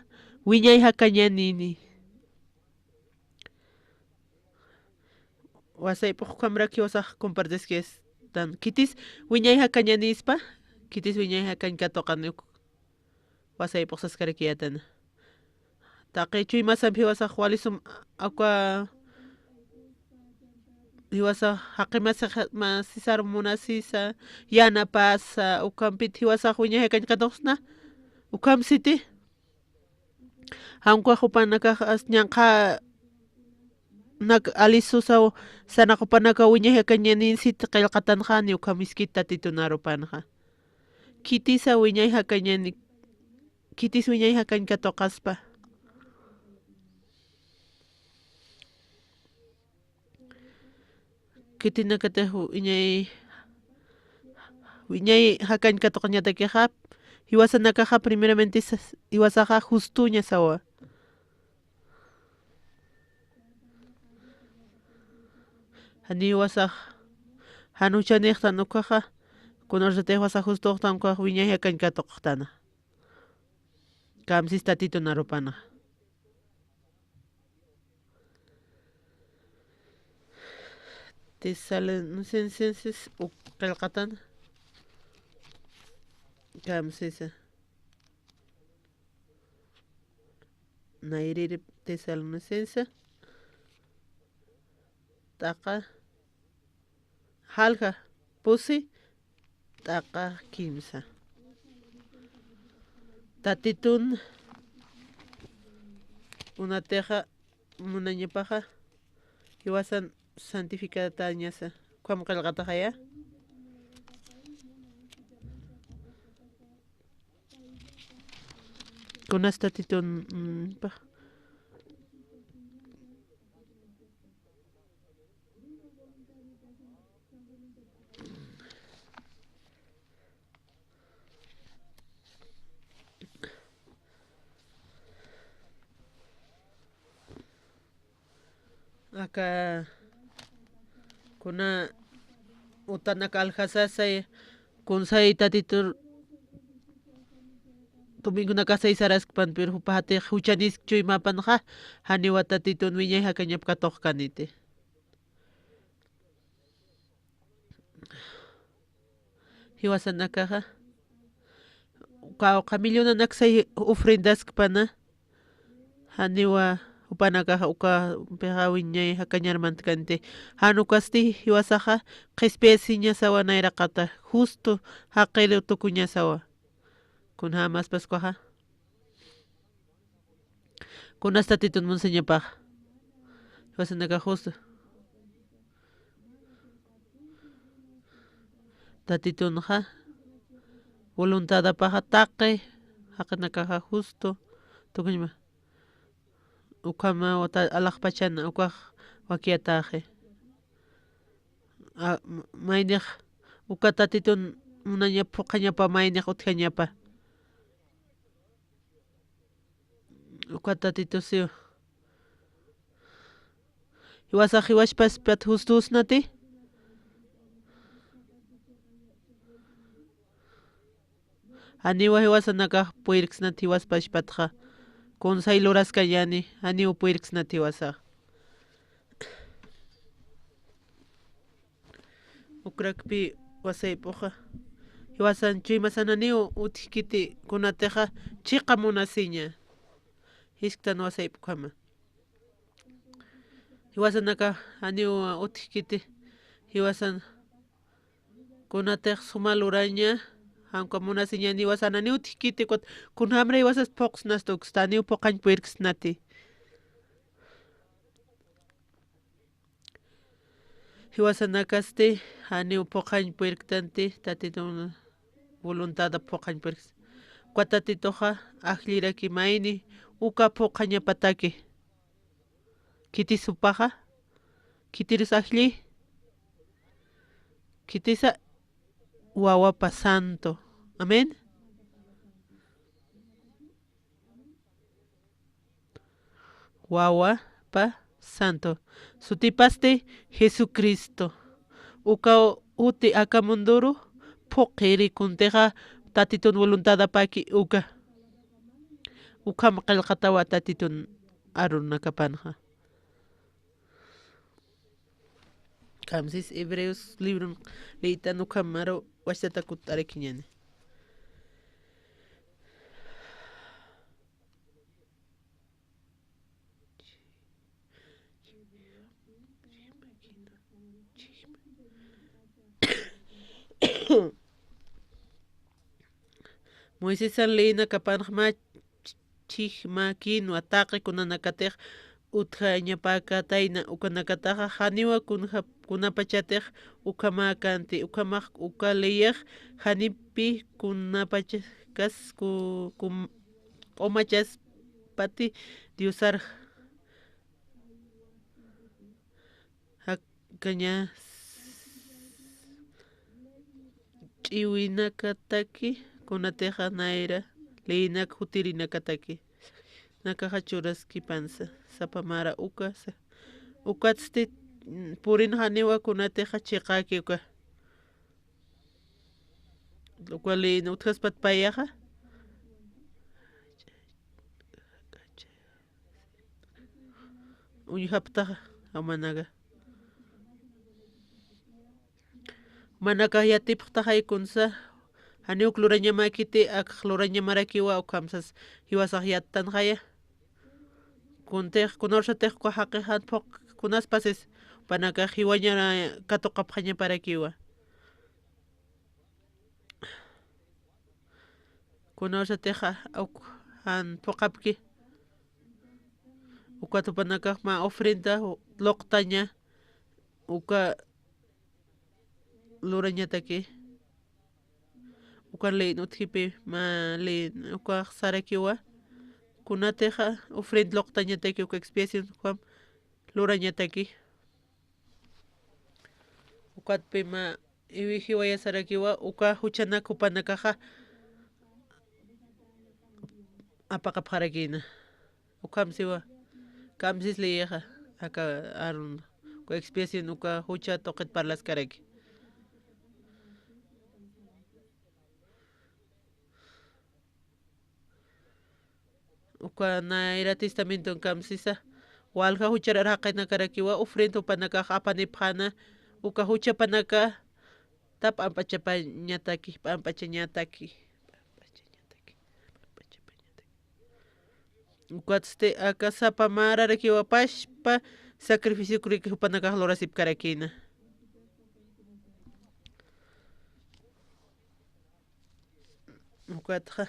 wiñay jakañanini. Wasaypux ukhamrak jiwasax compartiskistan. Khitis wiñay jakañanispa, khitis wiñay jakañ katuqani uk. Wasaypux saskarakiyätana. Taqi chuymasamp jiwasax walisum aka jiwasax jaqi masix, masisar munasisa, yanapasa, ukhampit jiwasax wiñay jakañ katuqsna, ukham siti. Jan ukax jupanakax as ñanqha nak alisusaw, sanaq jupanakaw wiñay jakañanin sit qillqatanxa, ni ukham iskit tatitun arupanxa. Khitisa wiñay jakañani, khitis wiñay jakañ katuqaspa. Khitinakatix wiñay, wiñay jakañ katuqañatakixa, jiwasanakaxa primeramente sas-, jiwasaxa justuña sawa. Jani jiwasax, jan juchanixtan ukaxa, kunarusatix jiwasax justuxtan ukax wiñay jakañ katuqxtana. Kamsis tatitun arupanxa. Tesalonicenses uk qillqatan. Kamsisa. Nayrïrip Tesalonicense. T'aqa. Jalja, pusi, t'aqa kimsa. Tatitun, kunatixa munañapaxa, jiwasan santificatañasa, ukham qillqataxaya. Kunas tatitun, mm, pax. Aka kuna utanak aljasasay, kunsay tatitur domingonakasay saraskpan, pero jupa jatix juchanisk chuymapanxa, janiwa tatitun wiñay jakañap katuqkaniti. Jiwasanakaxa, uka, uka millonanaksay ofrendaskpana, janiwa jupanakaxa uka pixa wiñay jakañar mantkanti. Jan ukasti jiwasaxa qhispiyasiñasawa nayraqata, justo jaqiru tukuñasawa. Kunjäm Pascuaxa. Kunas tatitun munsañapaxa. Jiwasanakax justo. Tatitunxa, voluntadapaxa taqi, jaqinakaxa justo, tukuñma. Ukhama wata alaxpachana, ukax wakiyatäxi. A, m-, maynix, uka tatitun munaña phuqhañapa, maynix utjañapa. Uka tatitusiw. Jiwasax jiwaspas pat justusnati. Janiwa jiwasanakax puyrksnat jiwaspachpatxa. Kunsay luraskañani, janiw puyrksnat jiwasax. Ukrakpi wasayp'uxa. Jiwasan chuymasan janiw utjkiti kunatixa chiqa munasiña. Jisktan wasayp'ukhama. Jiwasanaka janiw utjkiti. Jiwasan Kunatix suma luraña, jan uka munasiñäni jiwasan janiw utjkiti, ukat kunjamra jiwasas phuqsnasti uksti, janiw phuqañ puyirksnati. Jiwasanakasti janiw phuqañ puyirktanti, Tatitun voluntad phuqañ puyirks. Uka Tatituxa ajlliraki mayni uka phuqañapataki. Khitis jupaxa, khitirus ajlli, khitisa wawapa santo. Amén. Wawapa santo. Sutipasti Jesucristo. Uka uti aka munduru phuqiri kuntixa Tatitun voluntadapaki uka. Ukham qillqatawa Tatitun arunakapanxa. Kamsis Hebreos libron liytan ukhamaru wachata kutt'arakiñäni. Moisesan leyinakapanxa mä chhijmakinwa taqi kunanakatix utjañapäkätayna, ukanakataxa janiwa kunja-, kunapachatix ukhamäkänti, ukhamax uka leyix janipi kunapachakas ku-, kum-, q'umachaspati Diosar jakaña ch'iwinakataki, kunatixa nayra leyinak jutirinakataki. Nakaxa churaskipansa, sapa mara uka, sa-, ukatsti, mm, purin janiwa kunatixa chiqäki uka. Uka leyina utjaspat payaxa. Uñjaptaxa, jumanaka. Jumanakax yatipxtaxay kunsa, janiw uk lurañamäkiti, akx lurañamarakiwa, ukhamsas jiwasax yattanxaya. Kuntix, kunawsatix uka jaqix jan phuq, kunaspasis, jupanakax jiwaña katuqapxañaparakiwa. Kunawsatixa uk jan phuqapki. Ukat jupanakax mä ofrenda luqtaña uka lurañataki. Ukan leyin utjipi mä leyin ukax sarakiwa. Kunatixa ofrenda luqtañataki uka expiación ukham lurañataki. Ukatpï mä iwijiwayasarakiwa, uka juchanak jupanakaxa apaqapxarakïna. Ukham siwa, kamsis leyixa, aka Aarón, uka expiación, uka jucha tuqit parlaskaraki. Uka nayra testamenton kamsisa, walja juchar araqinakarakiwa, ofrenda jupanakax apanipxäna, uka juchapanaka p'amp'achapañataki, p'amp'achañataki, p'amp'achañataki, p'amp'achapañataki. Ukatsti aka sapa mararakiwa pachpa sacrificio kuriki jupanakax lurasipkarakïna. Ukatxa,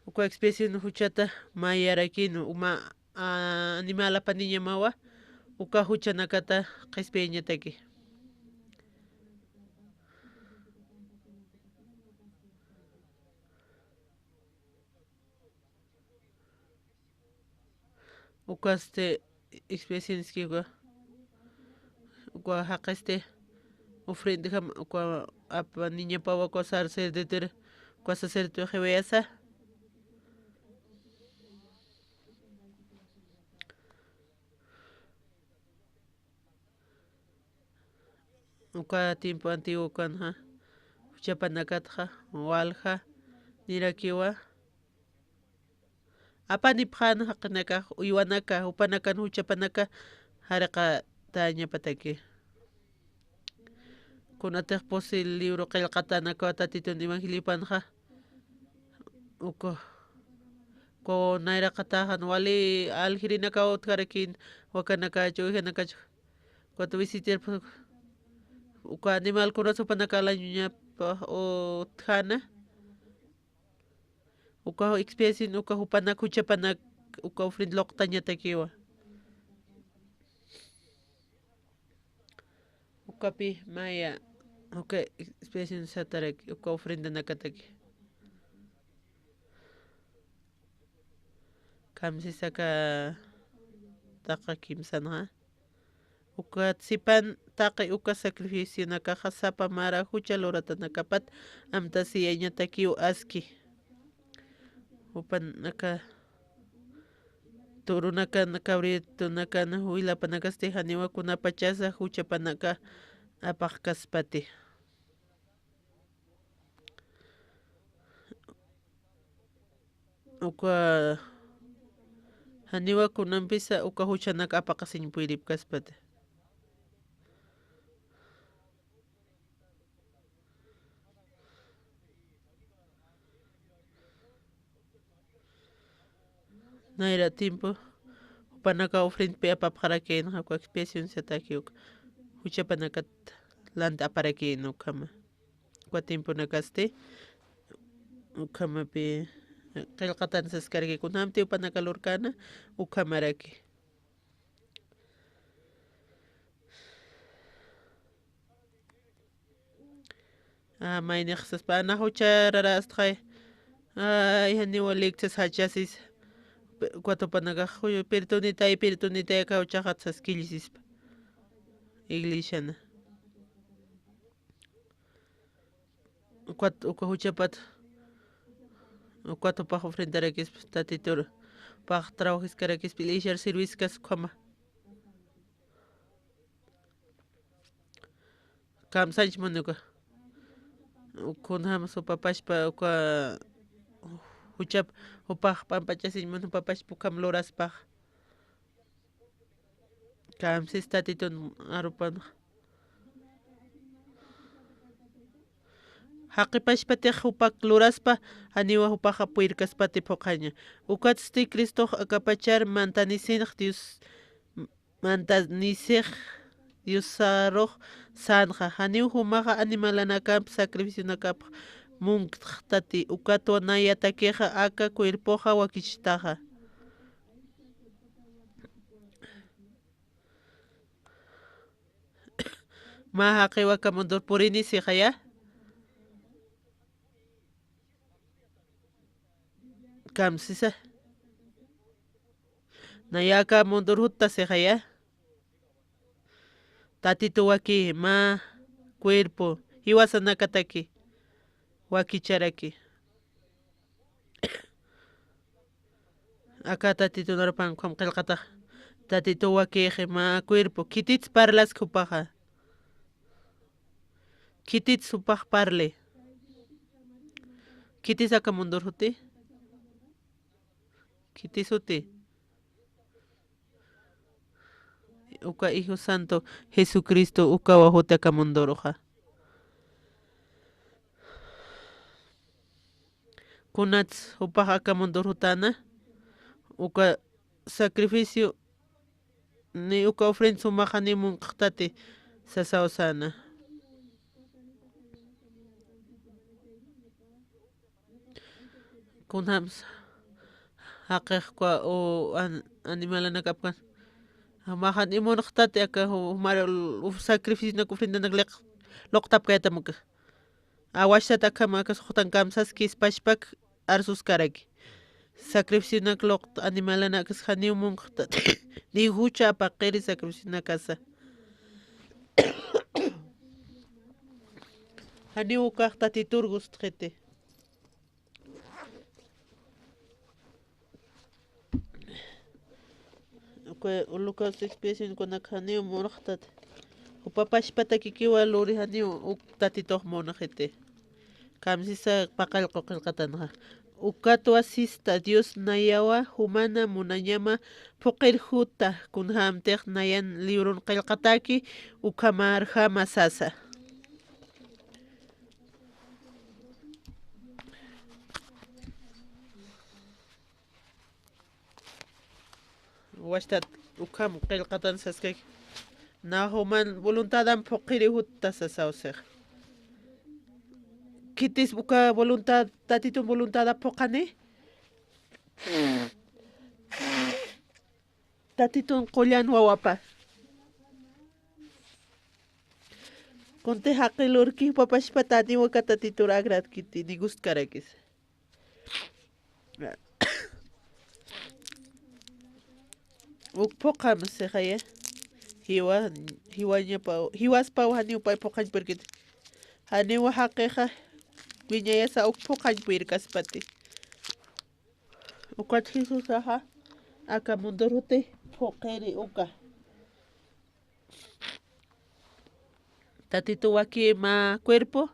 uka expiación juchata mayarakïna, uma, a, animal apaniñamawa, uka juchanakata qhispiyañataki. Ukasti expiacioneski uka, uka jaqisti ofrendajam, uka apaniñapawa, uka sacerdote, uka sacerdote jiwayasa. Uka tiempo antiguo ukanxa, juchapanakatxa, walja nirakiwa. Apanipxän jaqinakax, uywanaka, jupanakan juchapanaka, jariqatañapataki. Kunatix pusi libro qillqatänakawa Tatitun evangeliopanxa, uka, uka nayraqataxan wali aljirinakaw utjarakïn, wakanakachu, ovejanakachu, ukat visitar, uka animalkunas jupanaka alañuñapax utjana, uka expiación, uka jupanak juchapanak, uka ofrenda luqtañatakiwa. Ukapi maya, uka expiación sataraki, uka ofrendanakataki. Kamsisaka taqa kimsanxa. Ukat sipan taqi uka sacrificionakaxa sapa mara jucha luratanakapat amtasiyañatakiw aski. Jupanaka turunakan, cabritunakan, wilapanakasti janiwa kunapachasa juchapanaka apaqkaspati. Uka janiwa kunampisa uka juchanak apaqasiñ puyripkaspati. Nayra tiempo jupanaka ofrendpi apapxarakïnxa, uka expiación sataki uka juchapanakat lant'aparakïn ukhama. Uka tiemponakasti ukhamapi qillqatan saskaraki, kunjamti jupanaka lurkäna ukhamaraki. A, maynix saspa, ana juchararastxay. Ay, janiwa likchas jachasis. Pe-, cuatro panakax, "Uy, perdonitay, perdonitay, aka juchaxat saskillisispa." Iglesiana. Cuat-, uka juchapat, cuatro pax ofrendarakispa, tatitur pax trabajiskarakispa, iglesiar sirviskas ukhama. Kamsañch muni uka. Kunjam supapashpa uka juchap jupax p'ampachasiñ muni, jupapashpa ukham luraspax. Kamsis tatitun arupan. Jaqipashpatix jupak luraspa, janiwa jupaxa puyrkaspati phuqhaña. Ukatsti Cristox akapachar mantanisinx Dios, mantanisix Diosarux sänxa, janiw jumaxa animalanakamp sacrificionakapx munktxtati, ukatwa nayatakixa aka cuerpoxa wakichtaxa. Mä jaqiw aka mundur purini sixaya. Kamsisa. Naya aka mundur jutta sixaya. Tatitu waki, mä cuerpo, jiwasanakataki, wakicharaki. Aka tatitun arupan ukham qillqatax, tatitu wakixi mä cuerpo, khitits parlaski jupaxa. Khitits jupax parli. Khitis aka mundur juti. Khitis juti. Uka Hijo Santo Jesucristo ukawa juti aka munduruxa. Kunats jupax aka mundur jutäna, uka sacrificio ni uka ofrenda sumaxa ni munktxtati sasaw säna. Kunjams jaqix uka u an-, animalanakapkan. Jumaxa ni munktxtati aka ju-, jumar ul-, uf sacrificionak ofrendanak liq-, luqtapkayatamuka. Awastat akham aka suxtan kamsaski ispachpak arsuskaraki. Sacrificionak luqt animalanaksa janiw munktxtati. Ni jucha apaqiri sacrificionakasa. Janiw ukax tatitur gustxiti. Uka Lucas expiación kunak janiw munxtat. Jupapashpatakikiwa luri janiw uk tatitux munxiti. Kamsisa paqallqu qillqatanxa. Ukatwa sista Dios nayawa jumana munañama phuqir juta kunjämtix nayan librun qillqataki ukhamarjama sasa. Wastat ukham qillqatan saskaki. Nax juman voluntadam phuqhiri jutta sasaw six. Khitis uka voluntad, Tatitun voluntada phuqhani. Tatitun qullan wawapa. Kunti jaqi lurki jupapachpa tani waka Tatitur agratkiti, ni gustkarakis. Uk phuqham sixaya. Jiwa, jiwañapaw, jiwaspaw janiw pay phuqhañpirkit. Janiw jaqixa wiñayasa uk phuqhañpirkaspati. Ukat Jesusaxa aka mundur juti phuqhiri uka. Tatitu waki mä cuerpo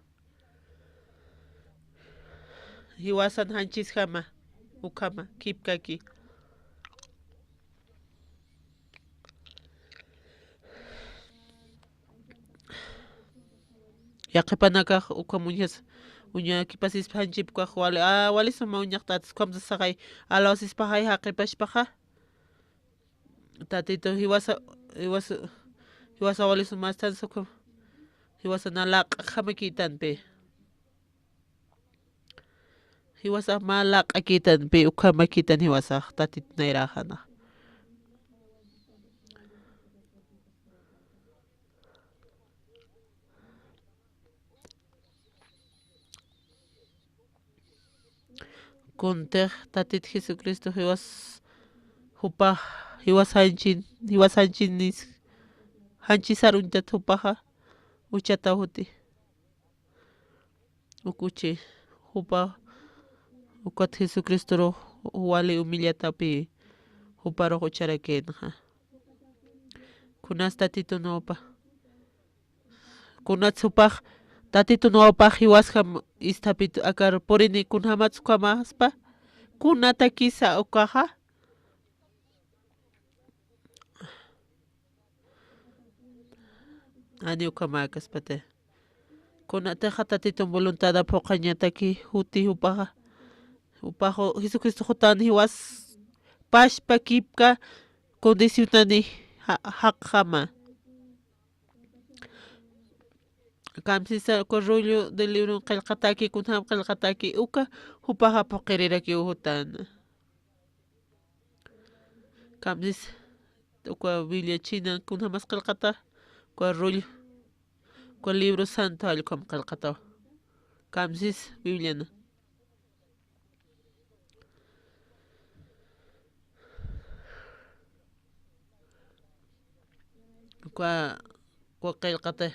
jiwasan janchisjama, ukhama kipkaki. Yaqhipanakax ukham uñjas, uñakipasispa janchipkax wali, a, wali suma uñaxtatis ukham sasaxay, alawsispaxay jaqipachpaxa. Tatitu jiwasa, jiwasa, jiwasa wali sumastan ukham, jiwasa na laq'jamakïtanpi. Jiwasax mä laq'akïtanpi, ukhamakïtan jiwasax Tatit nayraxana. Kuntix Tatit Jesucristo jiwas, jupax, jiwas janchin, jiwas janchinis, janchisar uñtat jupaxa, uchataw juti. Ukuchi, jupa, ukat Jesucristoru wali humillatapi, juparux ucharakïnxa. Kunas Tatitun wawpa. Kunats jupax, Tatitun wawpax jiwasjam isthapit akar purini kunjamatsa ukhamaspa, kunatakisa ukaxa. Ani ukhamäkaspati. Kunatixa Tatitun voluntad phuqhañataki juti jupaxa. Jupax Jesucristo jutan jiwas pachpa kipka condicionani ja-, jaqjama. Kamsisa uka rollo del libro qillqataki, kunjam qillqataki, uka jupaxa phuqhirirakiw jutan. Kamsis, uka Biblia china, kunjamas qillqata, uka rollo, uka libro santo jallkham qillqataw. Kamsis, Bibliana. Uka, uka qillqata.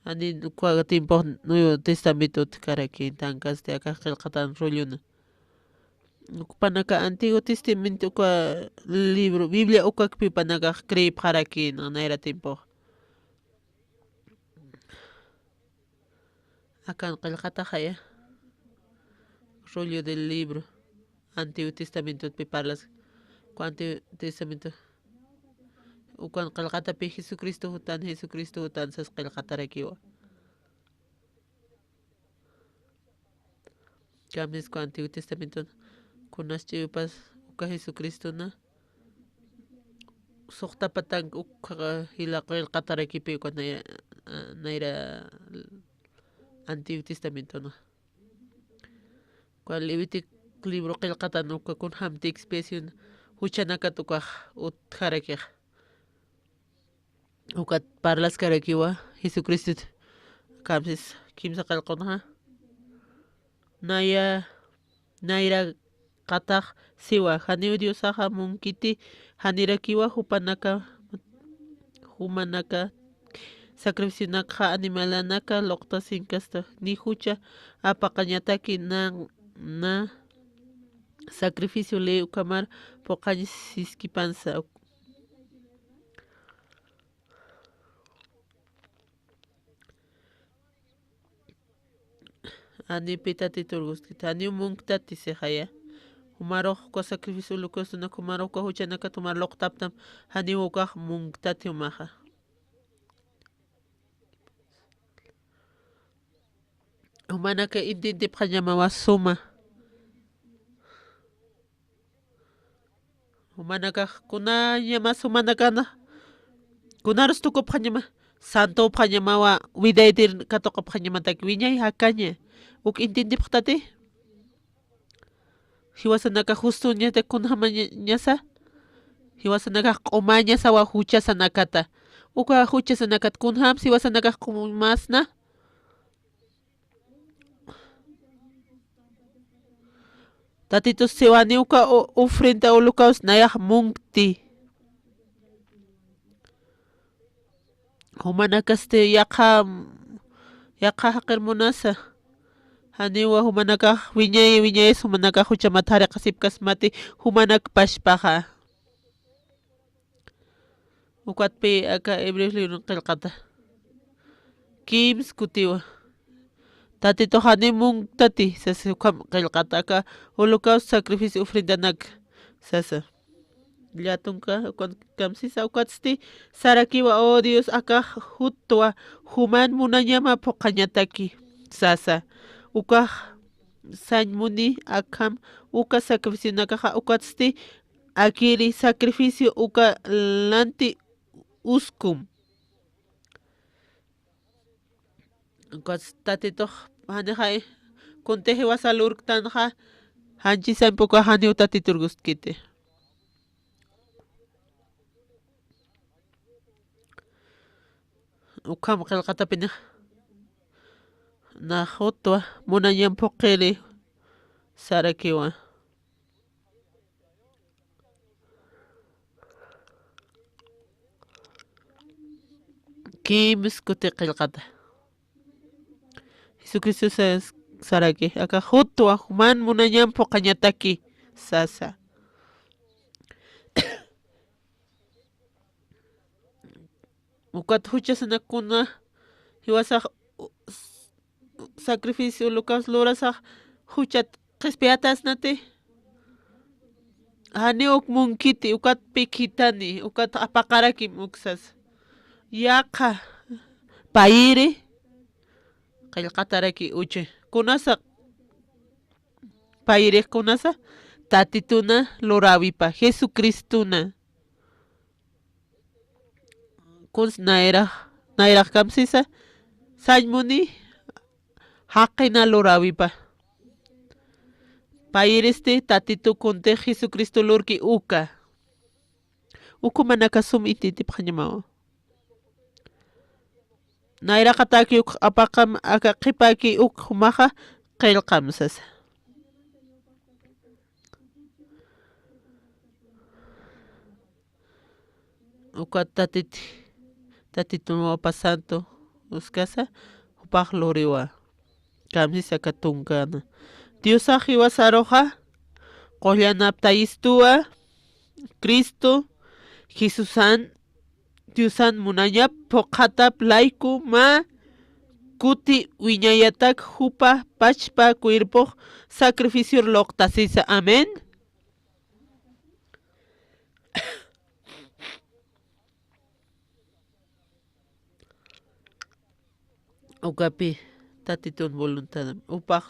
Ani uka tiempo Nuevo Testamento utjkarakin, tankasti akax qillqatan rollona. Ukpanaka Antiguo Testamento uka libro, Biblia ukakpi panakax creepxarakin, nayra tiempo. Akan qillqataxaya. Rollo del libro. Antiguo Testamentotpi parlas. Uka Antiguo Testamento. Ukan qillqatapi Jesucristo jutan, Jesucristo jutan sas qillqatarakiwa. Kamsis uka Antiguo Testamento. Kunas ch'iwpas uka Jesucristona. Suxta patank ukxa jila qillqatarakipi uka nayra, nayra Antiguo Testamentona. Uka Levítico libro qillqatan uka kunjamti expiación juchanakat ukax utjarakix. Ukat parlaskarakiwa Jesucristot. Kamsis kimsa qillqunxa. Naya, nayra qatax siwa, janiw Diosaxa munkiti, janirakiwa jupanaka, jumanaka sacrificionakxa animalanaka luqtasinkasta, ni jucha apaqañataki na, na sacrificio ley ukhamar phuqhañ siskipansa. Ani pitati turguskit, ani munktati sixaya. Jumarux uka sacrificio holocaustona, jumarux uka juchanakat jumar luqtaptam, janiw ukax munktati jumaxa. Jumanaka entiendepxañamawa suma. Jumanakax kunañamas jumanakana Kunarus tukupxañama, santupxañamawa, widaytir katuqupxañamataki, wiñay jakaña. Uk intintipxtati. Jiwasanakax justuñata kunjamañasa. Jiwasanakax q'umañasawa juchasanakata. Uka juchasanakat kunjams jiwasanakax q'umasna. Tatitus siwani uka u-, ofrenda holocaust nayax munkti. Jumanakasti yaqha, yaqha jaqir munasa. Janiwa jumanakax wiñay, wiñayas jumanakax juchamat jariqasipkasmati jumanak pachpaxa. Ukatpi aka Hebreos libron qillqata. Kimsa kutiwa. Tatitux janiw munktati, sasa ukham qillqata aka holocausto sacrificio ofrendanak, sasa. Llatunka, ukan kamsisa, ukatsti, sarakiwa, oh Dios, akax jutwa, juman munañama phuqhañataki, sasa. Ukax sañ muni, akham, uka sacrificionakaxa, ukatsti, akiri sacrificio uka lanti uskum. Ukas tatitux janixay, kuntix jiwasa lurktanxa, janchi sañpuka janiw tatitur gustkiti. Ukham qillqatapinix, nax jutwa, munañam phuqhiri, sarakiwa. Kimsa kuti qillqata. Jesucristo sas-, saraki, aka jutwa, juman munañam phuqhañataki, sasa. Ukat juchasanakuna, jiwasax, u-, s-, sacrificio, holocaust lurasax, juchat qhispiyatasnati. Janiw uk munkiti, ukat pikhitani, ukat apaqarakim uksas. Yaqha, payiri, qillqataraki uchi. Kunasa, payirix kunasa, tatituna luräwipa, Jesucristuna. Kuns nayrax, nayrax kamsisa, sañ muni, jaqina luräwipa. Payiristi tatitu kuntix Jesucristo lurki uka. Ukhumanaka sum intintipxañamawa. Nayraqataki uk apaqam aka qhipaki uk jumaxa qillqam sasa. Uka tatiti, tatitun Papa Santo uskasa, jupax luriwa. Kamsisa aka tunkana. Diosax jiwasaruxa, qullanaptayistuwa, Cristo, Jesusan, Diosan munañap, phuqhatap layku mä kuti wiñayatak jupa pachpa cuerpox sacrificior luqtasisa. Amén. Ukapi tatitun voluntad, jupax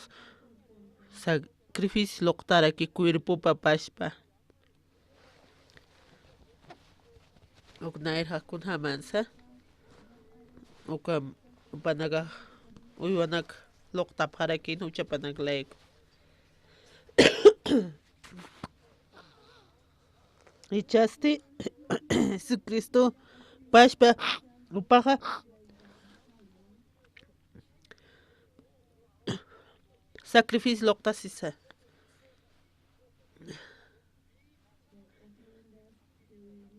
sacrificio luqtaraki cuerpopa pachpa. Uk nayrax kunjamansa, uka jupanakax uywanak luqtapxarakin juchapanak layku. Jichhasti Jesucristo pachpa jupaxa sacrificio luqtasisa.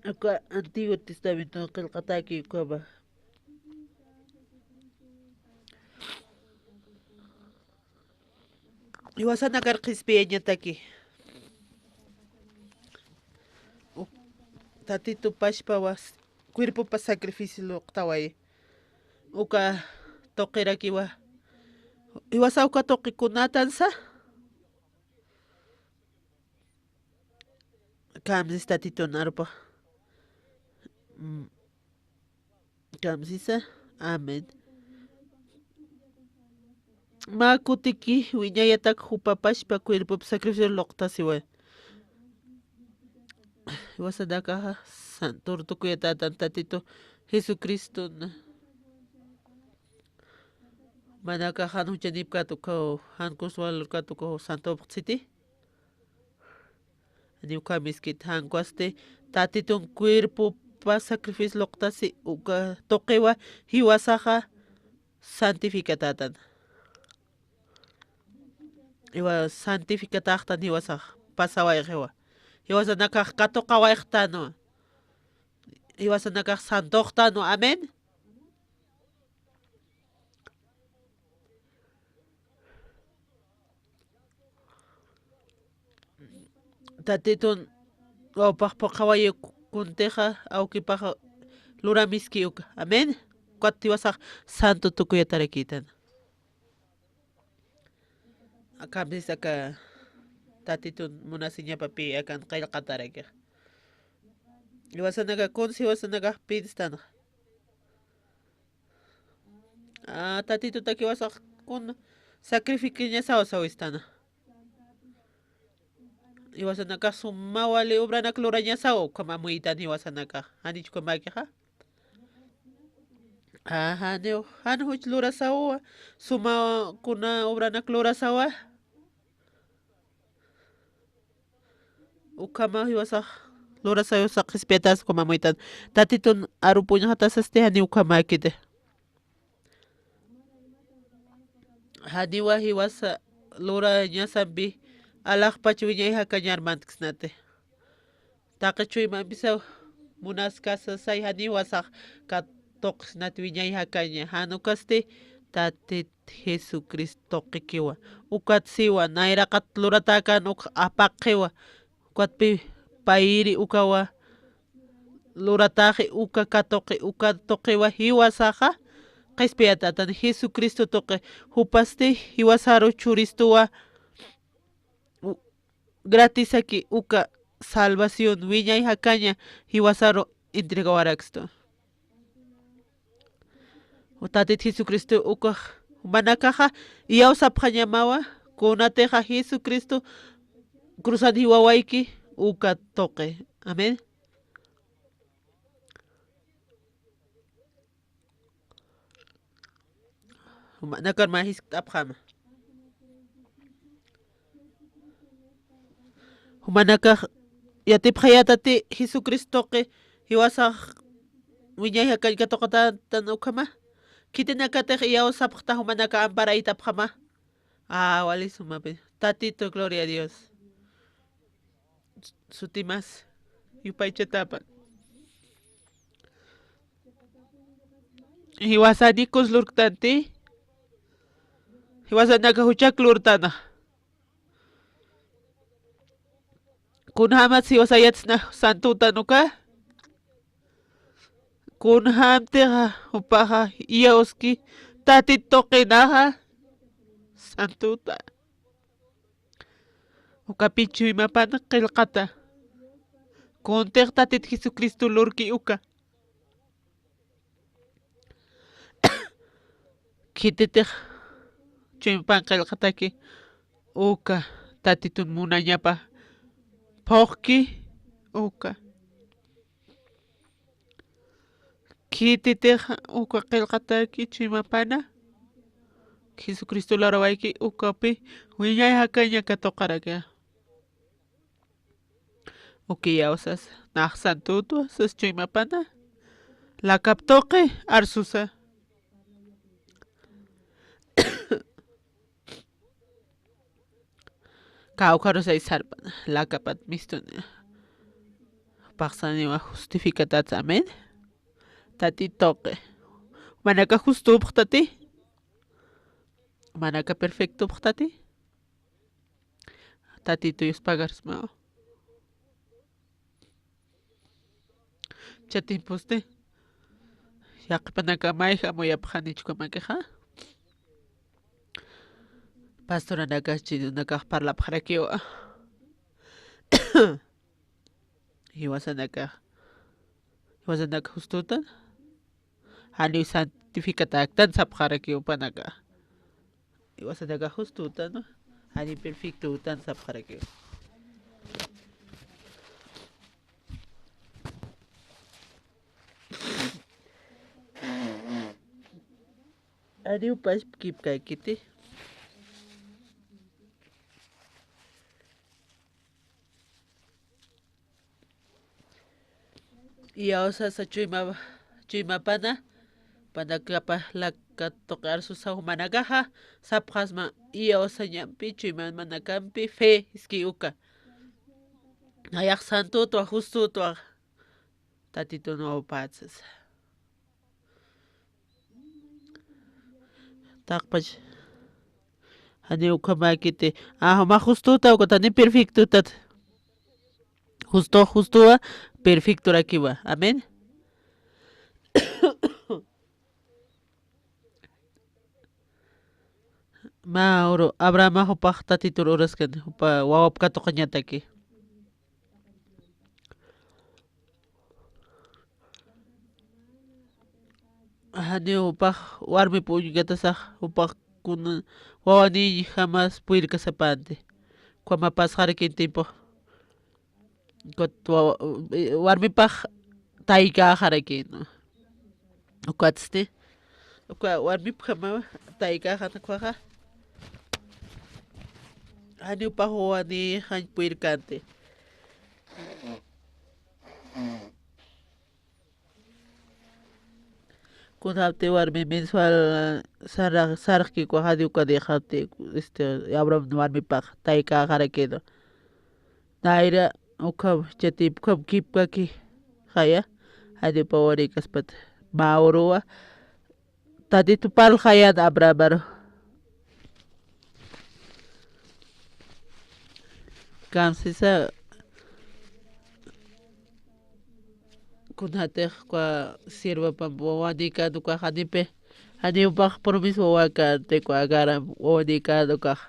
Aka Antiguo Testamento qillqataki ukama. Jiwasanakar qhispiyañataki. Uk tatitu pachpawa cuerpopa sacrificio luqtaway. Uka tuqirakiwa. Jiwasa uka tuqi kunatansa. Kamsis tatitun arupa. Mm. Kamsisa. Amén. Mä kutiki wiñayatak jupa pachpa cuerpop sacrificio luqtasiwa. Jiwasanakaxa santur tukuyatatan tatitu Jesucristun manakax jan juchanipkät ukaw, jan kunsa lurkät ukaw santupxtsti. Janiw ukham jiskit, jan ukasti Tatitun cuerpopa sacrificio luqtasi uka tuqiwa jiwasaxa santificatätan. Iwa santificatäxtan jiwasax, pasawayxiwa. Jiwasanakax katuqawayxtanwa. Jiwasanakax santuxtanwa. Amén. Tatitun wawpax phuqhawayi kuntixa, awkipaxa luramiski uka. Amén. Ukat jiwasax santo tukuyatarakïtan. Akham sisa aka Tatitun munasiñapapï akan qillqatarakix. Jiwasanaka kunsa jiwasanakax pidistanxa. A, Tatitutaki jiwasax kun sacrificañasaw sawistana. Jiwasanakax suma wali obranak lurañasaw ukham amuytan jiwasanakax. Janich ukhamakixa? A, janiw, jan juch lurasawa, suma kuna obranak lurasawa. Ukhama jiwasax lurasaw sasa qhispiyatasa ukham amuytan. Tatitun arupuñxatasasti janiw ukhamäkiti. Janiwa jiwasa lurañasampi alaxpach wiñay jakañar mantksnati. Taqi chuymampisaw munaskasasay janiw jiwasax katuqsnat wiñay jakaña. Jan ukasti Tatit Jesucristo tuqikiwa. Ukat siwa, nayraqat luratäkän uk apaqxiwa. Ukatpï payïri ukawa luratäxi uka katuqi, uka tuqiwa jiwasaxa qhispiyatätan Jesucristo tuqi. Jupasti jiwasaru churistuwa u-, gratisaki uka salvación wiñay jakaña jiwasaru entregawarakstu. Tatit Jesucristo ukax jumanakaxa iyawsapxañamawa, kunatixa Jesucristo cruzan jiwawayki uka tuqi. Amén. Jumanakar mä jiskt'apxäma. Jumanakax yatipxayätati Jesucristo tuqi jiwasax wiñay jakañ katuqatätan ukhama. Khitinakatix iyawsapxta jumanaka amparaytapxama. A, wali sumapï. Tatito, gloria a Dios. Sutimas yupaychatäpan. Jiwasanikus lurktanti. Jiwasanaka juchak lurtana. Kunjämats jiwasayatsna santutan uka. Kunjämtixa jupaxa iyawski Tatit tuqinaxa santuta. Ukapï chuymapana qillqata. Kuntix Tatit Jesucristo lurki uka. Khititix chuymapan qillqataki uka Tatitun munañapa phuqki uka. Khititix uka qillqataki chuymapana Jesucristo lurawayki ukapï wiñay jakaña katuqaraki. Uka iyawsasa, nax santutwa sas chuymapana, lakap tuqi arsusa. Kawkharusay sarpana, lakapat mistuni. Paqsaniwa justificatats, amén. Tatit tuqi. Manaka justupxtati. Manaka perfectupxtati. Tatitu Dios pagarsmawa. Chatimpusti. Yaqhipanaka mayja amuyapxani chukamakixa. Pastoranaka chinunakax parlapxarakiwa. Jiwasanaka, jiwasanaka justutan. Janiw santificatäktan sapxarakiw panaka. Jiwasanaka justutan, janiw perfectutan sapxarakiw. Janiw pachpkipkäkiti. Iyawsasa chuyma, chuymapana, panakapa laka tuqi arsusaw manakaxa, sapxasma iyawsañampi, chuymamanakampi, fe, iski uka. Nayax santutwa, justutwa, Tatitun wawpät sasa. Taqpach. Jani ukhamäkiti. Ah, mä justuta, ukata ni perfectutat. Justo, justuwa, perfecturakiwa. Amén. Mä uru, Abrahamax jupax Tatitur uraskan, jupa wawap katuqañataki. Janiw jupax warmip uñkatasax, jupax kuna wawaniñ jamas puyrkasapänti. Ukhama pasxarakin tiempo. Kut wawa, warmipax taykäxarakin. Ukatsti. Uka warmipjama taykäxan ukhaxa. Janiw jupax wawaniñ jañ puyrkänti. Kunapti warmi mensual sarax, saraxki ukax jani uka dejapti, este, Abraham warmipax taykäxarakiru. Nayra ukham, chatip ukham kipkaki jaya, janipa warikaspat mä uruwa, Tatitu parlxayan Abrahamaru. Kamsisa, kunatix uka sirvapamp wawanïkän ukax janipi, janiw jupax promis wawäkänti uka Agaramp wawanïkän ukax.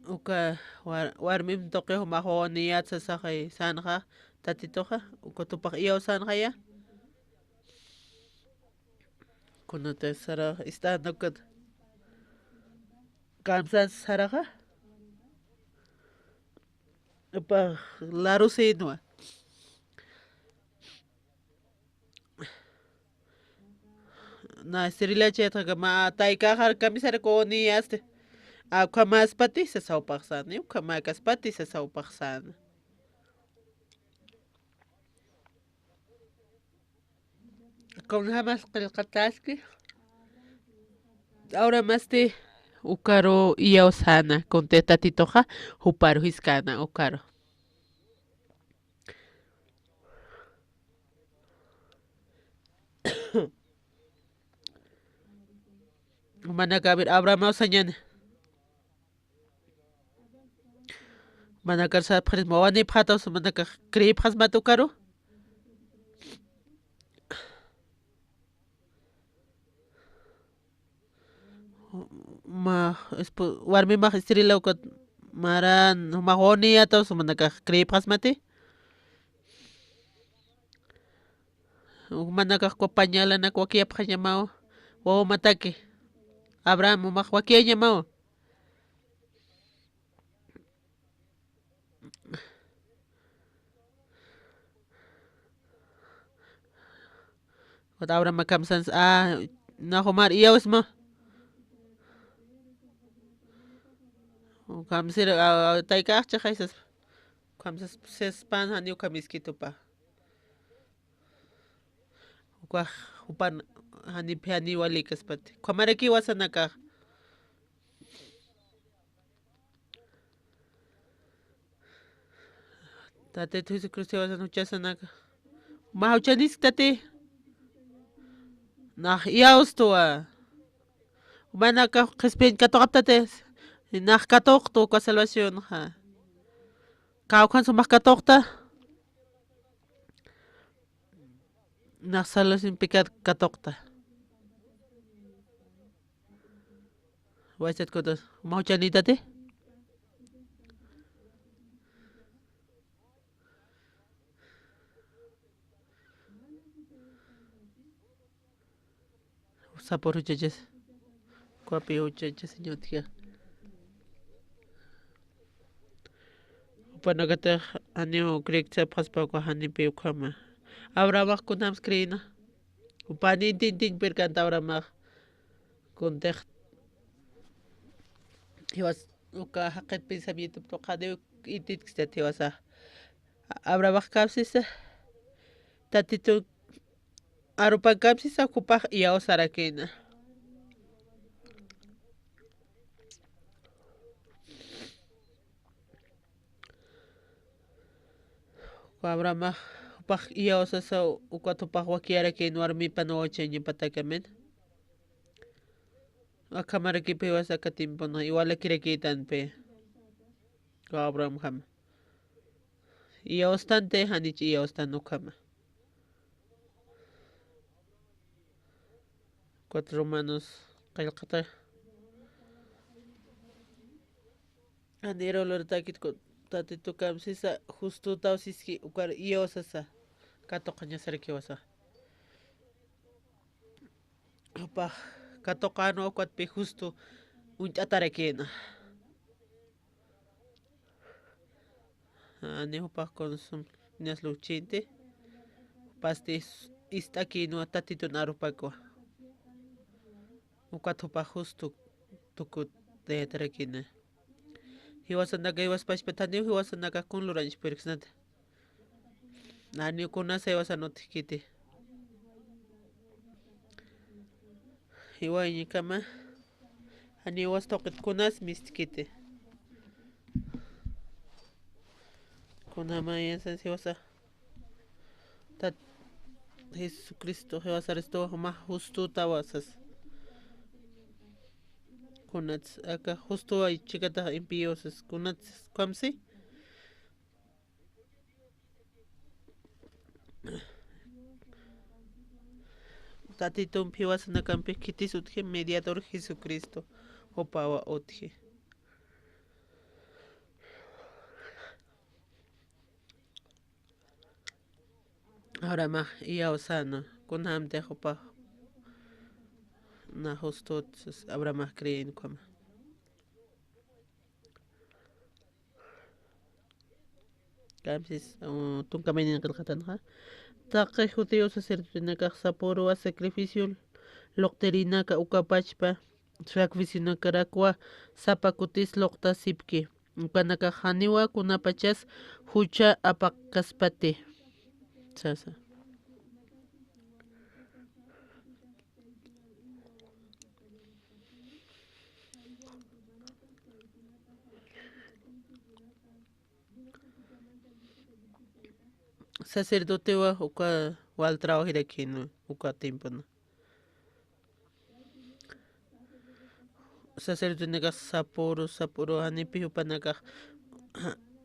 Uka war-, warmim tuqi jumax wawanïyät sasaxay sänxa, Tatituxa, uka jupax iyawsänxaya. Kunata sarax, ist'an ukat. Kamsan saraxa. Jupax larusinwa. Na, sirilachi atxaka mä taykäxar kamisar wawanïyästi. A, ukhamäspati sasa jupax säna, ukhamäkaspati sasa jupax säna. Kunjamas qillqataski. Ahora masti ukaru iyawsäna, kunti Tatituxa juparu jiskäna ukaru. Manaka, a ver, Abrahamaw sañäni. Manakar sapxiris, wawanïpxätaw, manakax creepxasmati ukaru. Ma, espo-, warmimax ist'irila ukat maran, jumax wawanïyätaw, manakax creepxasmati. Manakax uka pañalanak wakiyapxañamaw, wawamataki. Abraham, jumax wakiyañamaw. Ukat Abraham kamsans, a, na jumar iyawsma. Kamsir, a, a, taykäxchixay sas. Kamsas, saspan janiw kamiskitupa. Ukax jupan jani, jani walïkaspati. Ukhamarakiwa sanakax. Tatitu Jesucristo wasan juchasanaka. Mä juchanisktati. Nax iyawstuwa. Jumanakax qhispiñ katuqaptati. Nax katuqtu uka salvacionxa. Kawkhan sumax katuqta. Nax salvación pecado katuqta. Waychat kutas, mä juchanïtati. Sapur juchachas. Kuapi juchachas, Señor, tia. Jupanakatix janiw creekchapxaspa uka janipi ukhama. Abrahamax kunjams creena. Jupan intintiñ pirkanta Abrahamax. Kuntix jiwas uka jaqit pensamiento tuqaniw intitkistat jiwasa. Abrahamax kamsisa. Tatitu arupan kamsisa jupax iyawsarakïna. Abrahamax jupax iyawsasa ukat jupax wakiyarakïn warmipan wawchañapatakamin. Akhamarakipi jiwasa aka tiempona iwalakirakïtanpi. Abrahamjama. Iyawstanti, janich iyawstan ukhama. Cuatro Romanos qillqata. Janïru luratakit ku-, Tatitu kamsisa, justutaw siski ukar iyawsasa. Katuqañasarakiwasa. Jupax katuqänwa ukatpi justo uñt'atarakïna. Jani jupax consuminas luchïnti. Jupasti is-, ist'akïnwa Tatitun arupakwa. Ukat jupax justo tukut dejatarakïna. Jiwasanaka jiwas pachpat janiw jiwasanaka kun lurañch puriksnata. Janiw kunasa jiwasan utjkiti. Jiwañakama. Janiw jiwas tuqit kunas mistkiti. Kunjama yasas jiwasa. Tat Jesucristo, jiwasaristuwa jumax justutawa sas. Kunats aka justuwa chikatax impío sas. Kunats kamsi. Tatitumpi jiwasanakampi khitis utji mediador Jesucristo. Jupawa utji. Abrahamax iyawsänwa, kunjamtix jupax na justot, Abrahamax creen ukhama. Kamsis, uh, tunka maynin qillqatanxa. Taqi judío sacerdotenakax sapüruwa sacrificio luqtirinaka ukapachpa, sacrificionakarakwa sapa kutis luqtasipki. Ukanakax janiwa kunapachas jucha apakaspati. Sasa. Sacerdotewa uka wal trabajirakïnwa uka tiempona. Sacerdotenakax sapüru, sapüru janipi jupanakax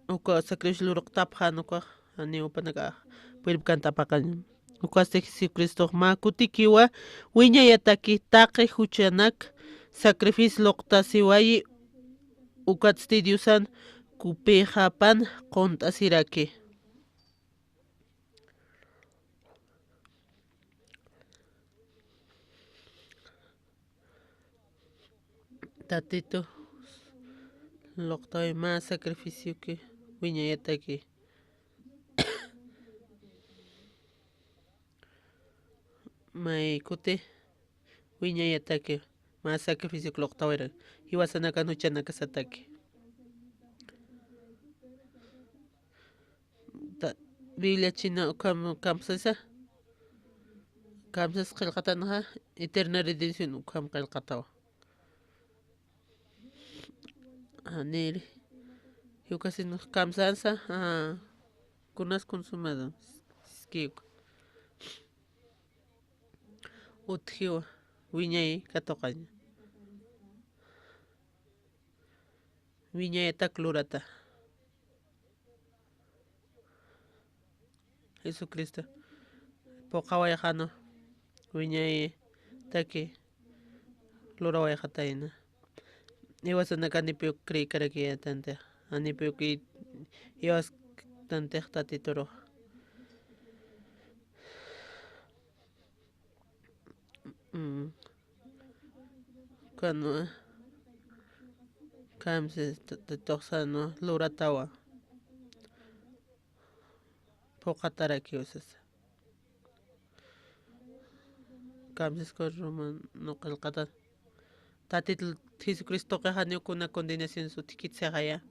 uka sacrificio luqtapxän ukax, jani jupanakax puripkanta apaqañ. Ukasti Jesucristox mä kutikiwa wiñayataki taqi juchanak sacrificio luqtasiwayi, ukatsti Diosan kupixapan qunt'asiraki. Tatitu luqtawi mä sacrificioki wiñayataki. May kuti wiñayataki, mä sacrificioki luqtawirak, jiwasanakan juchanakasataki. Ta-, Biblia china ukham kamsasa, kamsas qillqatanxa, eterna redención ukham qillqatawa. Janiri. Jiwkasin kamsansa, ah, kunas consumado. Siskiw. Utjiwa, wiñay katuqaña. Wiñayatak lurata. Jesucristo puqawayxanu, wiñaytaki lurawayxatayna. Jiwasanaka janipiw creekarakiyätanti, janipiw creey, jiwas tantix Tatiturux. Mm. Kanu, kamsi, t-, t-, tuqsanu, luratawa. phuqatarakiw sasa. Kamsisku Romano qillqatan. Tatit Jesucristoqi janiw kuna condenación sutkit sixaya.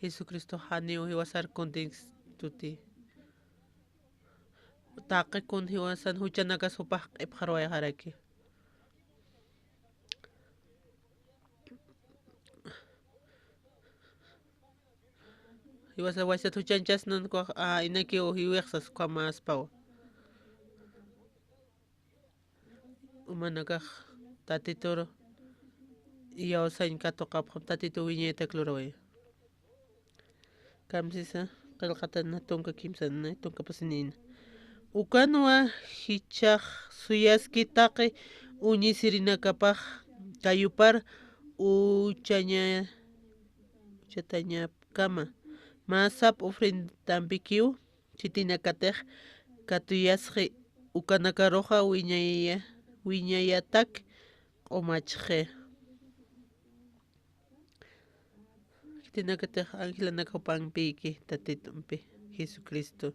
Jesucristo janiw jiwasar condenación suti. Taqi kun jiwasan juchanakas jupax q'ipxarwayxaraki. Jiwasa wasat juchanchasnan kuax, a, inakiw jiwixsas ukhamaspawa. Umanakax Tatitur iyawsañ katuqapxam Tatitu wiñaytak lurawaya. Kamsisa, qillqatan tunka kimsan, tunka pasinina. Ukanwa jichhax suyaski taqi uñisirinakapax kayupar uchaña-, uchatañapkama. Mä sap ofrendampikiw, khitinakatix katuyasxi, ukanakaruxa wiñaya-, wiñayatak q'umachxi. Khitinakatix angelanakax jupampïki Tatit'umpi Jesucristo.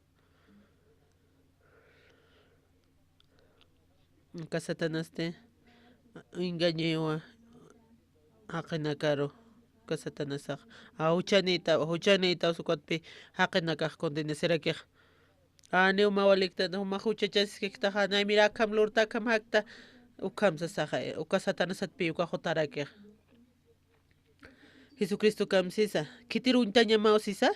Uka Satanasti engañaywa jaqinakaru, uka Satanasax. A, juchanïtaw, juchanïtaw sukatpi jaqinakax condenasirakix. Janiw mä waliktan, jumax juchachaskiktaxa, nay mira akham lurta, akham jakta, ukham sasaxa, uka Satanasatpï uka jutarakixa. Jesucristo kamsisa, khitir uñtañamaw sisa.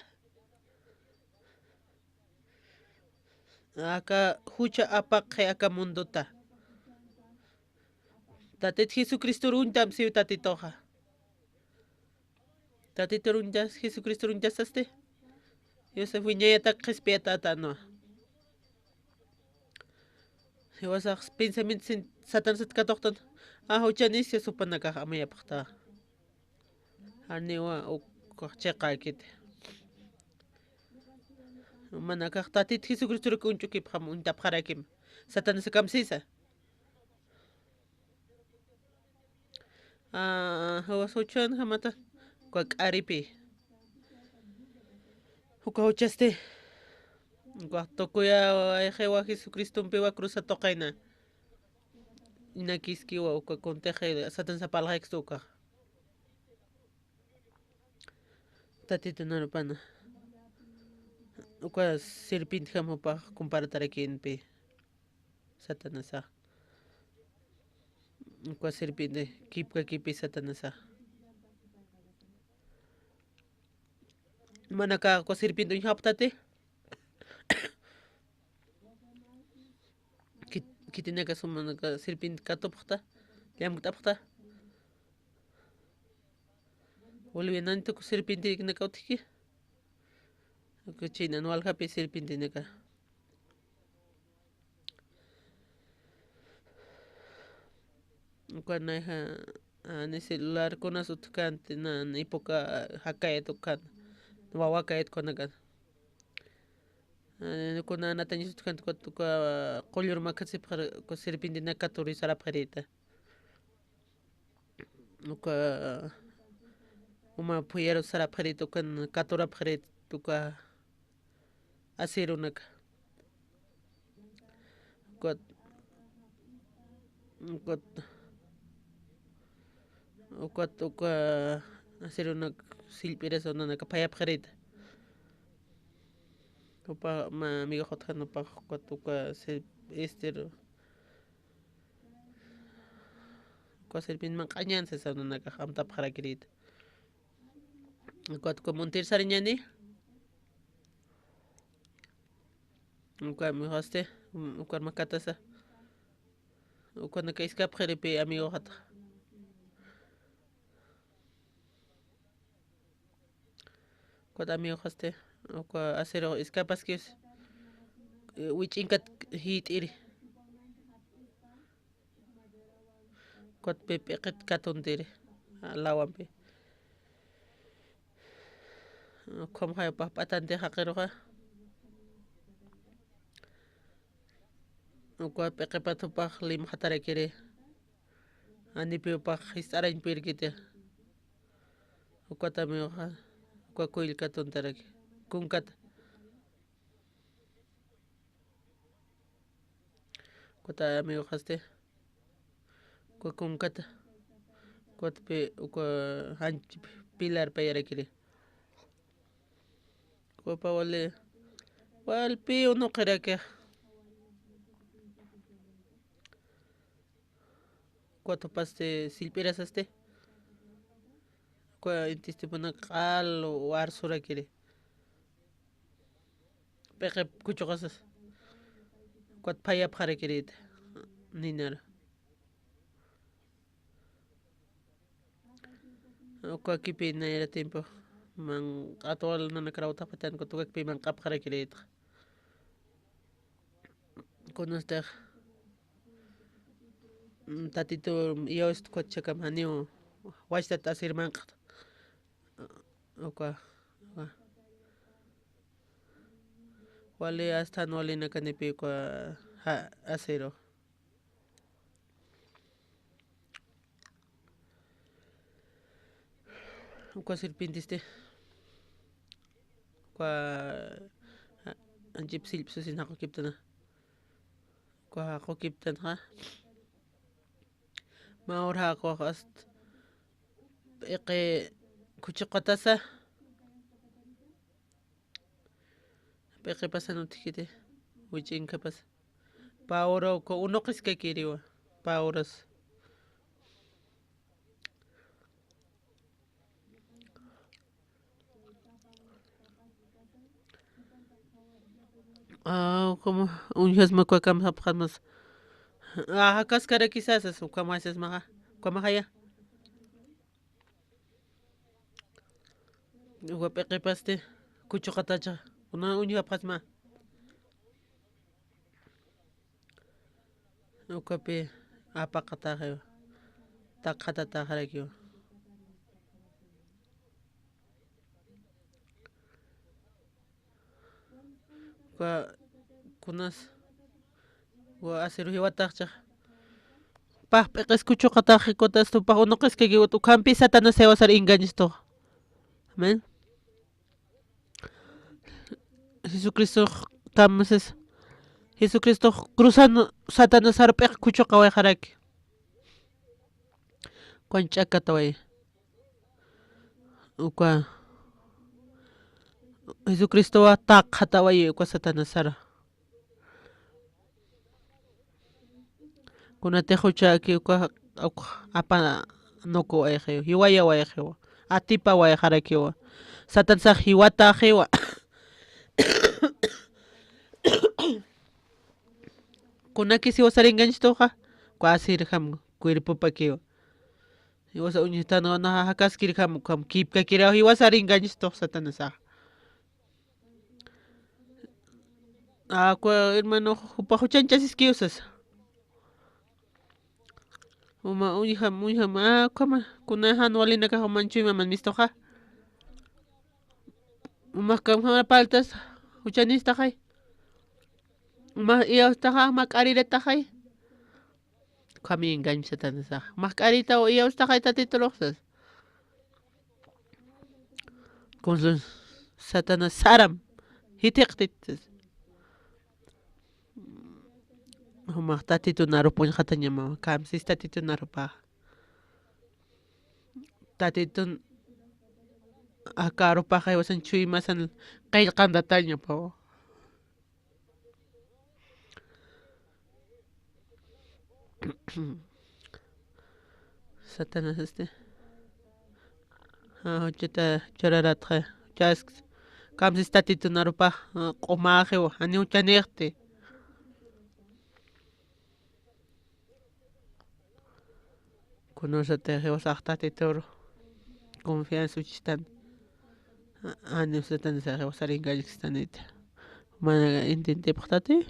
Aka jucha apaqxi aka mundota. Tatit Jesucristor uñtam siw Tatituxa. Tatitur uñtas, Jesucristor uñtasasti. Yusuf wiñayatak qhispiyatätanwa. Jiwasax pensamiento sin Satanasat katuqtan. A, juchanis Dios jupanakax amayapxta. Janiwa ukax chiqäkiti. Manakax Tatit Jesucristorik uñch'ukipxam, uñtapxarakim. Satanasa kamsisa. A, jiwas juchanjamata, uka k'aripi. Uka juchasti. Uka tukuyawayxiwa Jesucristompiwa cruzat tuqina. Inakiskiwa uka kuntixi Satanasa parlxaykstu ukax. Tatitu narupana. Uka serpientejam jupax comparatarakïnpi Satanasax. Uka serpiente kipkakipi Satanasax. Manakax uka serpiente uñjapxtati. Khit-, khitinaka sumanaka serpiente katupxta, llamkt'apxta. Boliviananituku serpientenaka utjki. Uka china, no, aljapï serpientenaka. Uka nayja, a, ni celularkunas utjkänti, na, ni época jakayat ukan, wawakayat kunaka. A, kuna natañis utjkänti, uka, uka qullur makhatsipxir, uka serpientenak katuri sarapxirïta. Uka uma phuyaru sarapxirïta, ukan katurapxirïta, uka aserunaka. Ukat, ukat, ukat, uka aserunak sillp'iras nanaka phayapxirïta. Upa mä amigox utjan upax, ukat, uka se-, este, uka serpiente manq'añan sasa nanakax amtapxarakirïta. Ukat uka muntir sarañäni. Uka amigoxasti, uka makatasa. Ukanaka iskapxiripï amigoxatax. Ukat amigoxasti, uka aserux iskapaskis, wich'inkat jit'iri. Ukat pï p'iqit katuntiri, lawampi. Ukham jaypax p'atanti jaqiruxa. Uka p'iqipat jupax limxatarakiri. Janipi jupax jist'arañpirkiti. Ukat amigoxa, uka kuyl katuntaraki. Kunkata. Ukat amigoxasti. Uka kunkata. Ukat pi, uka janchip pilar payarakiri. Uka pa wali, walpi unuqiraki. Ukat jupasti sillp'irasasti. Uka intistipunak q'al warsurakiri. P'iqip kuchuqasas. Ukat phayapxarakirïta. Ninara. Ukakipi nayra tiempo. Manq'at wal nanakaraw utjapatan ukat ukakipi manq'apxarakirïta. Kunastix, mm, tatitu iyawist ukat chakam janiw wachtat asir manq'at. Uka, uka. Wali astan walinakanipi uka ja, asiru. Uka sirpientisti. Uka, a, anchip sillpsusin jaqukiptana. Uka jaqukiptanxa. Mä ur jaqux ast p'iqi kuchuqatasa. P'iqipasan utjkiti, wich'inkapasa. Paura uka unuqiskakiriwa, pauras. Ah, como uñjasma uka kamsapxasmas. Ah, jakaskarakisasas, ukamasasmaxa, ukamaxaya. Uka p'iqipasti kuchuqatacha, kuna uñjapxasma. Ukapi apaqataxiwa, taqxatataxarakiwa. Uka kunas, uka asiru jiwataxcha. Pax p'iqis kuchuqataxi kutasta, pax unuqiskakiwa, ukhampi Satanás jiwasar engañistux. Amén. Jesucristox kamsas, Jesucristox cruzan Satanás sarp'iq kuchuqawayxaraki. Ukan ch'akataway. Uka Jesucristowa taqxataway uka Satanás sara. Kunatix juchaki uka, uka apanukuwayxiwa, jiwayawayxiwa, atipawayxarakiwa. Satanasax jiwataxiwa. Kunakis jiwasar engañistuxa, uka asirjam cuerpopakiwa. Jiwasa uñjtanwa naxa jakaskirjam, ukham kipkakiraw jiwasar engañistux Satanasax. Akwa hermano, jupa juchanchasiskiw sasa. Uma uñjam, uñjam, a, ukhama, kuna jan walinakax uman chuymaman mistuxa. Umax kamjamara paltas, juchanistaxay. Umax iyawstaxa, uma k'arirataxay. Ukhami engaño Satanasax. Umax k'aritaw iyawstaxay Tatitulux sasa. Kunsun Satanás saram, jithiqtit sasa. Jumax Tatitun arup uñxatañamawa, kamsis Tatitun arupaxa. Tatitun aka arupaxa jiwasan chuymasan qillqantatañapawa. Satanás este. Ah, juchata churaratxa, juchas kamsis Tatitun arupax, ah, q'umaxiw, janiw chanixti. Kunasatix jiwasax Tatitur confianza uchistan. Janiw Satanasax jiwasar engañistaniti. Mana entiendipxtati.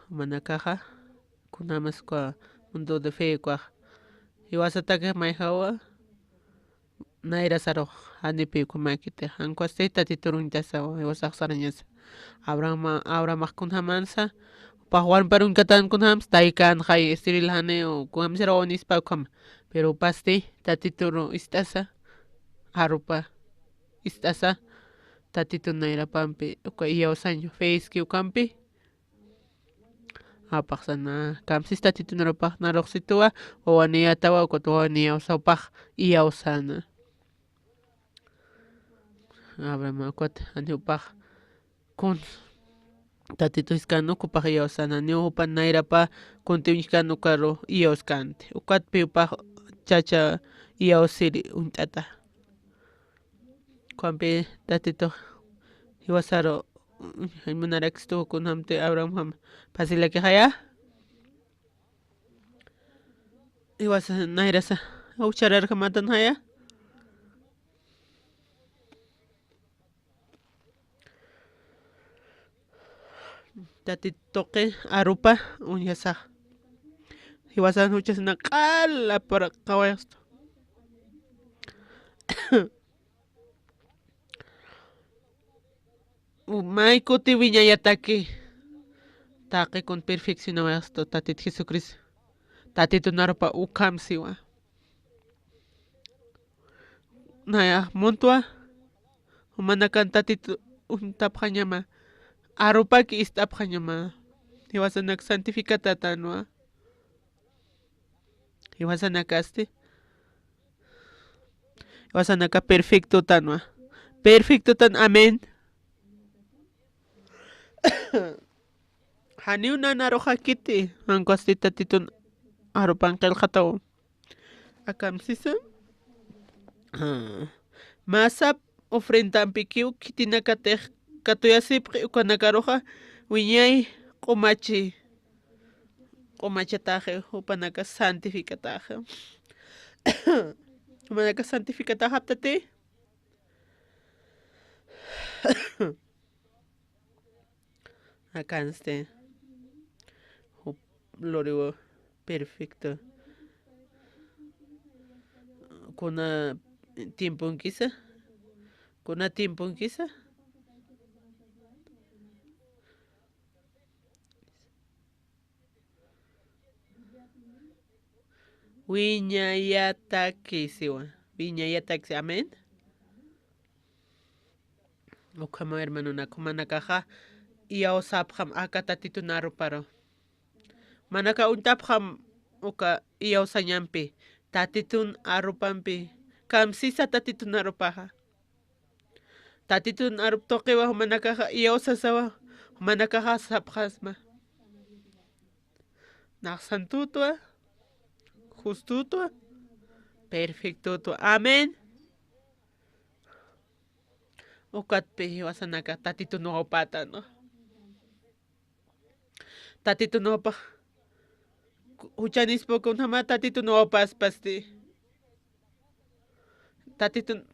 Manakaxa, kunamas uka mundo de fe ukax. Jiwasatakix mayjawa, nayra sarux, janipi uka makiti, jan ukwasti Tatitur uñtasawa, jiwasax sarañasa. Abrahama, Abrahamax kunjamansa, jupax warmipar uñkatan kunjamsa, taykanxay, estiril janiw, kunjamsir wawanispa ukhama. Pero jupasti, Tatitur ist'asa, arupa ist'asa, Tatitun nayrapampi, uka iyawsañ, fe iski ukampi, Apaxsana, kamsis Tatitun arupax naruxsituwa, wawaniyatawa, ukat wawaniyawsapax iyawsana. Abraham, ukat, janiw jupax kun Tatitu jiskan ukapax iyawsana, niw jupan nayrapa kuntiw uñjkan ukaru iyawskanti. Ukatpi jupax chacha iyawsiri uñt'ata. Ukampi Tatitux jiwasaru, mm, munarakistu kunjamti Abrahamjam pasilakixaya. Jiwasa nayrasa, uchararjamatan jaya. Tatituqi arupa uñjasax. Jiwasan juchasna q'ala purqawayastu. May kuti wiñayataki. Taqi kun perfeccionawayastu Tatit Jesucristo. Tatitun arupa ukham siwa. Nayax muntwa, jumanakan Tatitu uñtapxañama, arupaki ist'apxañama, jiwasanak santificatätanwa. Jiwasanakasti, jiwasanaka perfectotanwa. Perfectotan, amén. Janiw nanaruxakiti, jankwasti Tatitun arupan qillqataw. Akamsisa. Ah. Masap ofrendampikiw khitinakatix katuyasipxi ukanakaruxa wiñay q'umachi. Q'umachataxi, jupanaka santificataxi. Jupanaka santificataxaptati. Akansti. Jup luriwa perfecto. Kuna tiemponkisa. Kuna tiemponkisa. Wiñayataki siwa. Wiñayataki, amén. Ukhama hermanonak, jumanakaxa iyawsapxam aka Tatitun aruparu. Jumanaka uñtapxam uka iyawsañampi, Tatitun arupampi, kamsisa Tatitun arupaxa. Tatitun arup tuqiwa jumanakaxa iyawsasawa, jumanakaxa sapxasma. Nax santutwa, justutwa, perfectutwa. Amén. Ukatpi jiwasanaka Tatitun wawpätanwa. Tatitun wawpax juchanispa kunjama Tatitun wawpäspasti. Tatitun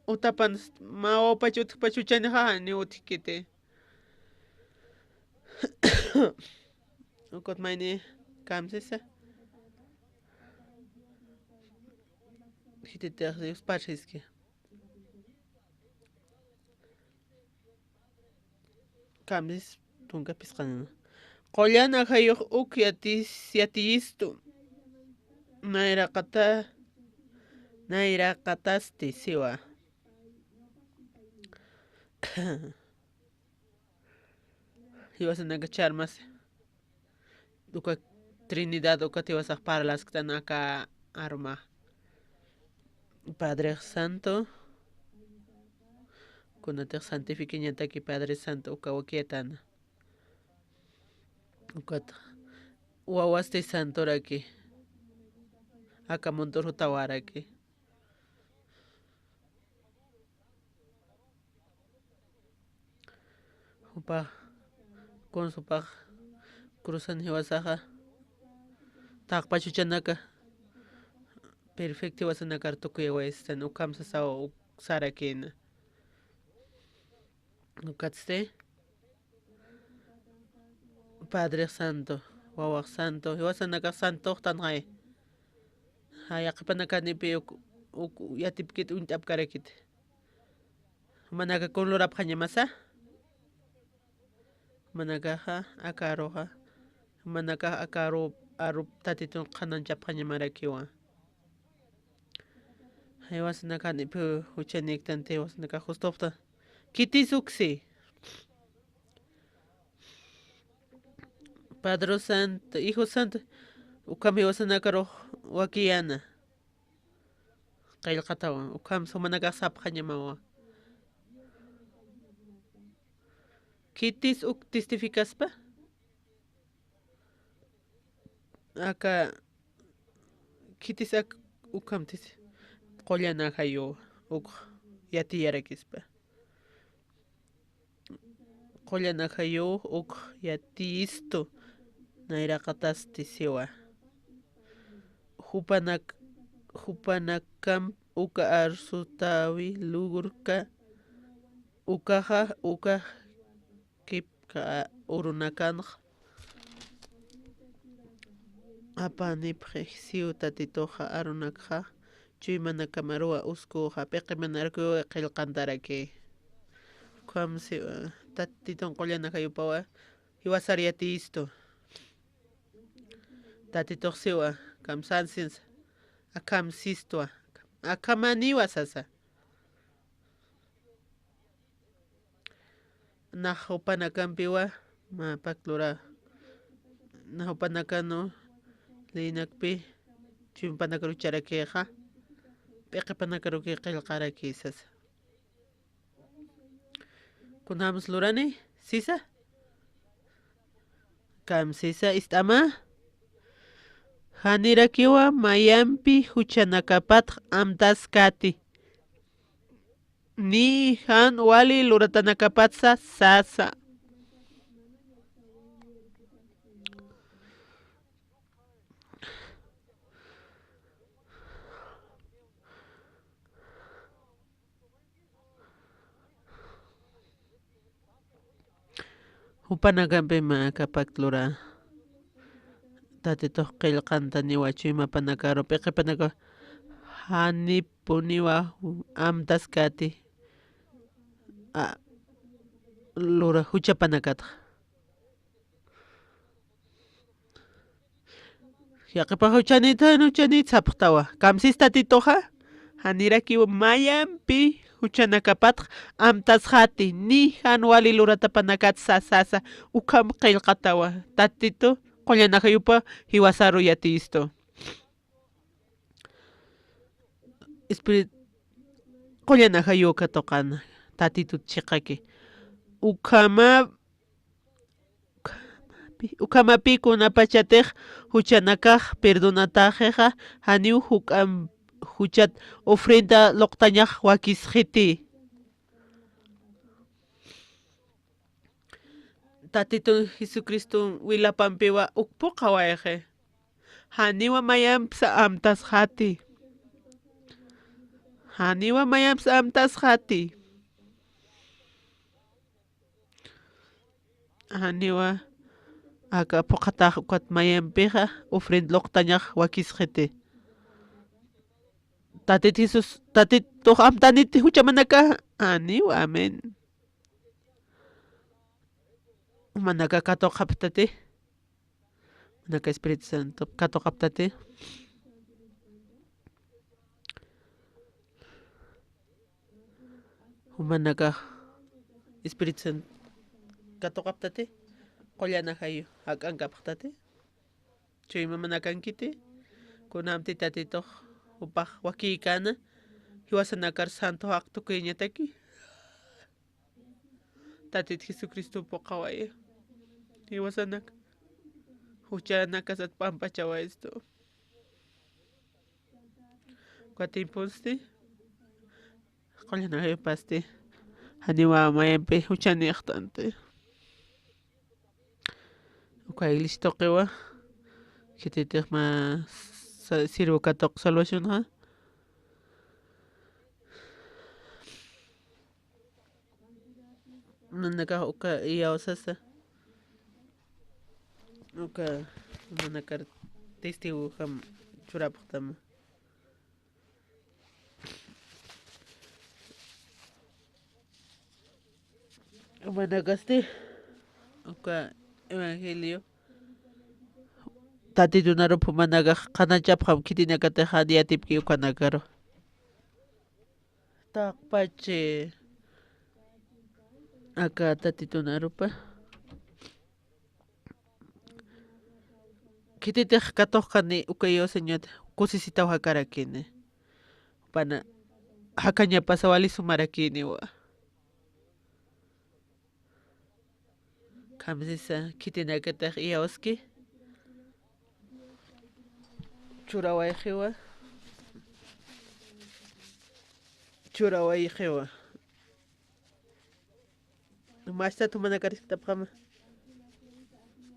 utapan mä wawpach utjpach juchanixa janiw utjkiti. Ukat mayni kamsisa. Khititix Dios parxiski. Kamsis tunka phisqanina. Qullan ajayux uk yatis-, yatiyistu. Nayraqata-, nayraqatasti siwa. Jiwasanaka charmasi. Uka Trinidad ukat jiwasax parlasktan aka aruma. Padre Santo, kunatix santificañataki Padre Santo uka wakiyatana. Ukat wawasti santoraki. Aka muntur jutawaraki. Jupax, kunsupax, cruzan jiwasaxa, taqpach juchanaka, perfecto jiwasanakar tukuyawayastan, ukham sasaw uk sarakïna. Ukatsti, Padre Santo, Wawax Santo, jiwasanakax santoxtanxay. Jay, yaqhipanakanipi uk, uk yatipkit uñt'apkarakit. Jumanaka kun lurapxañamasa. Jumanakaxa, aka aruxa. Jumanakax aka aru, arup Tatitun qhanañchapxañamarakiwa. Jiwasanakanipi juchaniktanti, jiwasanakax justoxta. Khitis uksi. Padre Santo, Hijo Santo, ukham jiwasanakarux wakiyäna. Qillqatawa, ukham jumanakax sapxañamawa. ¿Khitis uk testificaspa? Aka, khitis ak-, ukham tisi. Qullan ajayu uk yatiyarakispa. Qullan ajayu uk yatiyistu nayraqatasti siwa. Jupanak-, jupanakamp uka arsutawi lugurka ukaxa uka kipka urunakanx apanipxi siw Tatituxa arunakxa chuymanakamaruwa uskuxa p'iqimanarkuwa qillqantaraki. Ukham siwa Tatitun qullan ajayupawa jiwasar yatiyistu. Tatitux siwa, kamsansinsa, akham sistwa, akhamaniwa sasa. Nax jupanakampiwa, mä pakt lura, nax jupanakanu, lïnakpi, chuympanakarukcharakixa, p'iqipanakaruki qillqaraki sasa. Kunjams lurani, sisa? Kam sisa ist'ama? Janirakiwa mayampi juchanakapatx amtaskäti. Ni jan wali luratanakapatsa sasa. Jupanakampi mä aka pakt lura Tatitux qillqantaniwa chuymapanakaru, p'iqipanakaru, janipuniwa amtaskäti, a, lura juchapanakatxa. Yaqipax juchanït, jan juchanït sapxtawa. Kamsis Tatituxa, janirakiw mayampi juchanakapatx amtasxäti, ni jan wali luratapanakat sasasa, ukham qillqatawa. Tatitu qullan ajayupa jiwasaru yatiyistu. Espirit-, qullan ajayu katuqan Tatitut chiqaki. Ukhama Ukhamapi kunapachatix juchanakax perdonataxixa, janiw juk'amp juchat ofrenda luqtañax wakisxiti. Tatitun Jesucriston wilapampiwa uk phuqhawayxi. Janiwa mayampsa amtasxati. Janiwa mayampsa amtasxati. Janiwa aka phuqhatax ukat mayampixa ofrenda luqtañax wakisxiti. Tatit Jesús, Tatitux amtaniti juchamanaka. Janiwa, amén. Jumanaka katuqaptati. Jumanaka Espíritu Santo katuqaptati. Jumanakax Espíritu Santo katuqaptati, qullan ajayu jak'ankapxtati, chuymamanakankiti, kunamti Tatitux jupax wakïkäna, jiwasanakar santo jaqh tukuyañataki. Tatit Jesucristo phuqhawaya. Jiwasanak juchanakasat pampachawaystu. Uka tiemponsti, qullan ajayupasti, janiwa mayampi juchanïxtanti. Uka iglesia tuqiwa, khititix mä sa-, sirvo katuq salvacionxa. Nanakax uka iyawsasa. Uka nanakar testigo jam churapxtama. Jumanakasti uka evangelio Tatitunarup jumanakax qhanachapxam khitinakatix jan yatipki ukanakaru. Taqpachi aka Tatitunarupa. khititix katuqkani uka iyawsañat kusisitaw jakarakini. Pana jakañapasa wali sumarakiniwa. Kamsisa khitinakatix iyawski. Churawayxiwa. Churawayxiwa. Machtat jumanakar iskatapxama.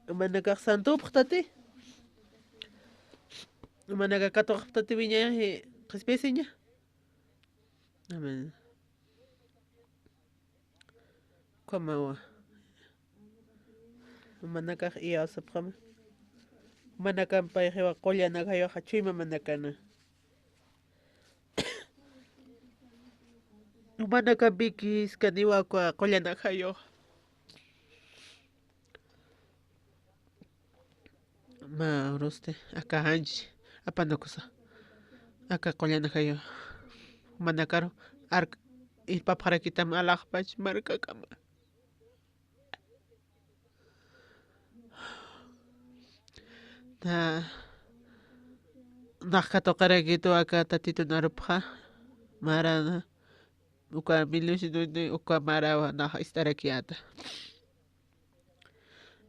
Jumanakax santupxtati. Jumanaka katuqapxtati wiñaxi qhispisiña. Amén. Ukhamawa. Jumanakax iyawsapxama. Jumanakampayxiwa qullanakayuxa chuymamanakana. Jumanakampiki iskaniwa uka qullanakayux. Mä urusti aka janchi apanakusa. Aka qullanakayux. Jumanakaru ark irpapxarakitam alaxpach markakama. Na, nax katuqarakitu aka Tatitun arupxa, mara, uka mil novecientos noventa uka marawa nax ist'arakiyäta.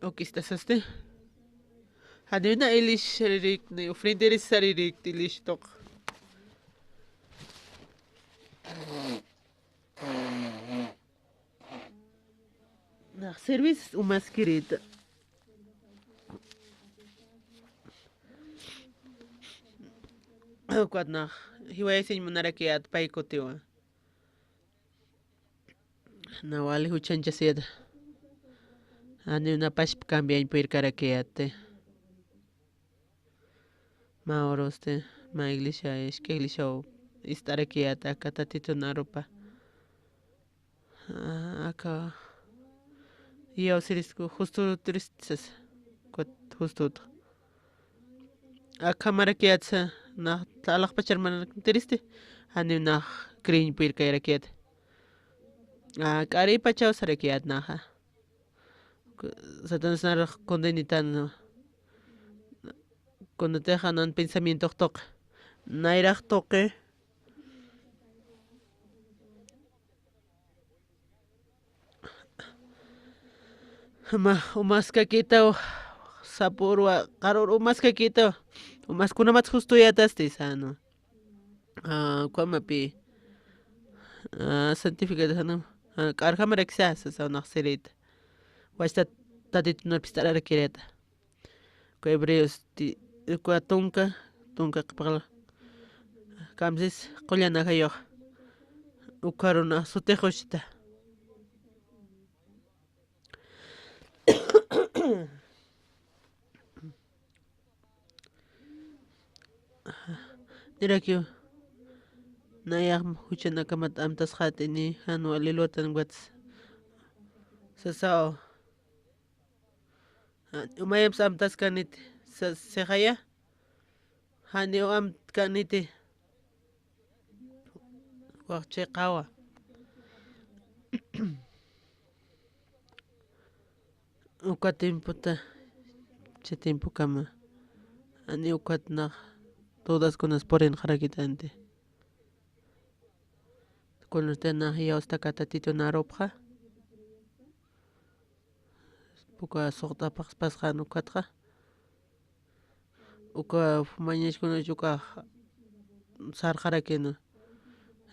Uk ist'asasti. Janiw na ilish sarirïkti, ni ofrenderis sarirïkti, ilish tuq. Nax service umaskirïta. Ukat nax jiwayasiñ munarakiyät pay kutiwa. Na wali juchanchasiyät. Janiw na pachpa cambiañ puyirkarakiyäti. Mä urusti, mä iglesia, iskha iglesiaw ist'arakiyät aka Tatitun arupa. Ah, aka iyawsirisku justu turistas, kut justu. Akhamarakyatsa, na alaxpachar manakam tiristi, janiw nax creeñ puyirkayarakyät. Ah, k'aripachaw sarakyät naxa. Satanás narux condenitän, kunatixa nan pensamientox tuqi, nayrax tuqi. Mä umaskakitaw, sapürwa, qarür umaskakitaw, umas kunamats justuyätasti sänwa. Ah, ukhamapi, ah, santificado sänwa, ah, k'arjamarakisa, sasa nax sirïta. Wachtat Tatitun arupis ist'ararakirïta. Uka Hebreos ti-, uka tunka, tunka qhipaqla. Kamsis qullan ajayux. Uka aruna sutix juchta. Nirakiw. Nayax juchanakamat amtasxätini, jan wali lutan wats. Sasaw. Umayamps amtaskaniti, sa-, sixaya, janiw amtkaniti, wax chiqawa. Uka tiempota, chi tiempokama, janiw ukat nax, todas kunas purinxarakitanti. Kunasti nax iyawstaka Tatitun arupxa. Uka suxt'apxaspasxan ukatxa. Uka fumañaskuna ukax sarxarakina.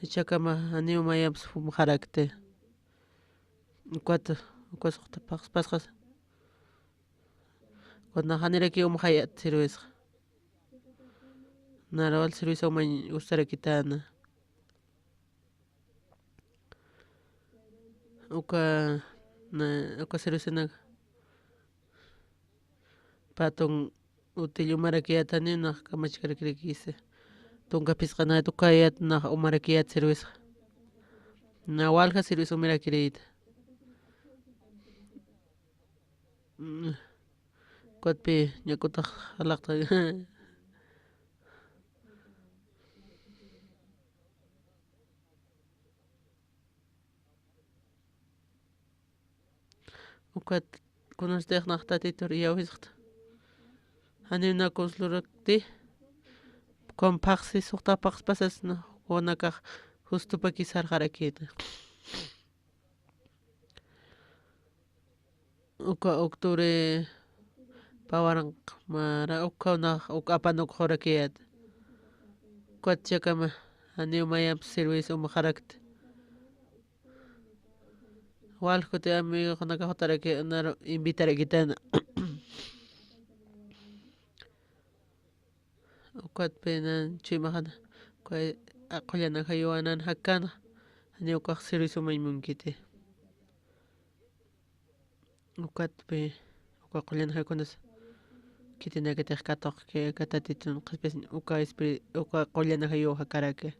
Jichhakama janiw mayamps fumxarakti. Ukat, uka suxt'apxaspasxas. Ukat nax janirakiw umxayät sirwisxa. Narawal sirwisa umañ gustarakitäna. Uka, na, uka sirwisinaka. Pä tunka utillo umarakiyät janiw nax kamachkarakirïkisa. Tunka phisqanayät ukayät nax umarakiyät sirwisxa. Na walja sirwisa umarakirïta. Mm. Ukatpi ñak'utax jalaqta. Ukat kunastix nax Tatitur iyawsisxta. Janiw na consulorakti, ukham phaxsi suxta phaxspasasna, ukanakax justupaki sarxarakïna. Uka octubre pä waranq mara, uka unax, uka apan ukxarakïta. Ukat chakama, janiw mayamp servicio umaxarakta. Walja kuti amigoxnakax jutaraki, naru invitarakitana. Ukatpï nan chuymaxan, uka qullan ajayuwa nan jakkanxa, janiw ukax servicio umañ munkiti. Ukatpï, uka qullan ajayukunas khitinakatix katuqki, aka Tatitun qhispisiñ, uka espiri-, uka qullan ajayuw jakaraki.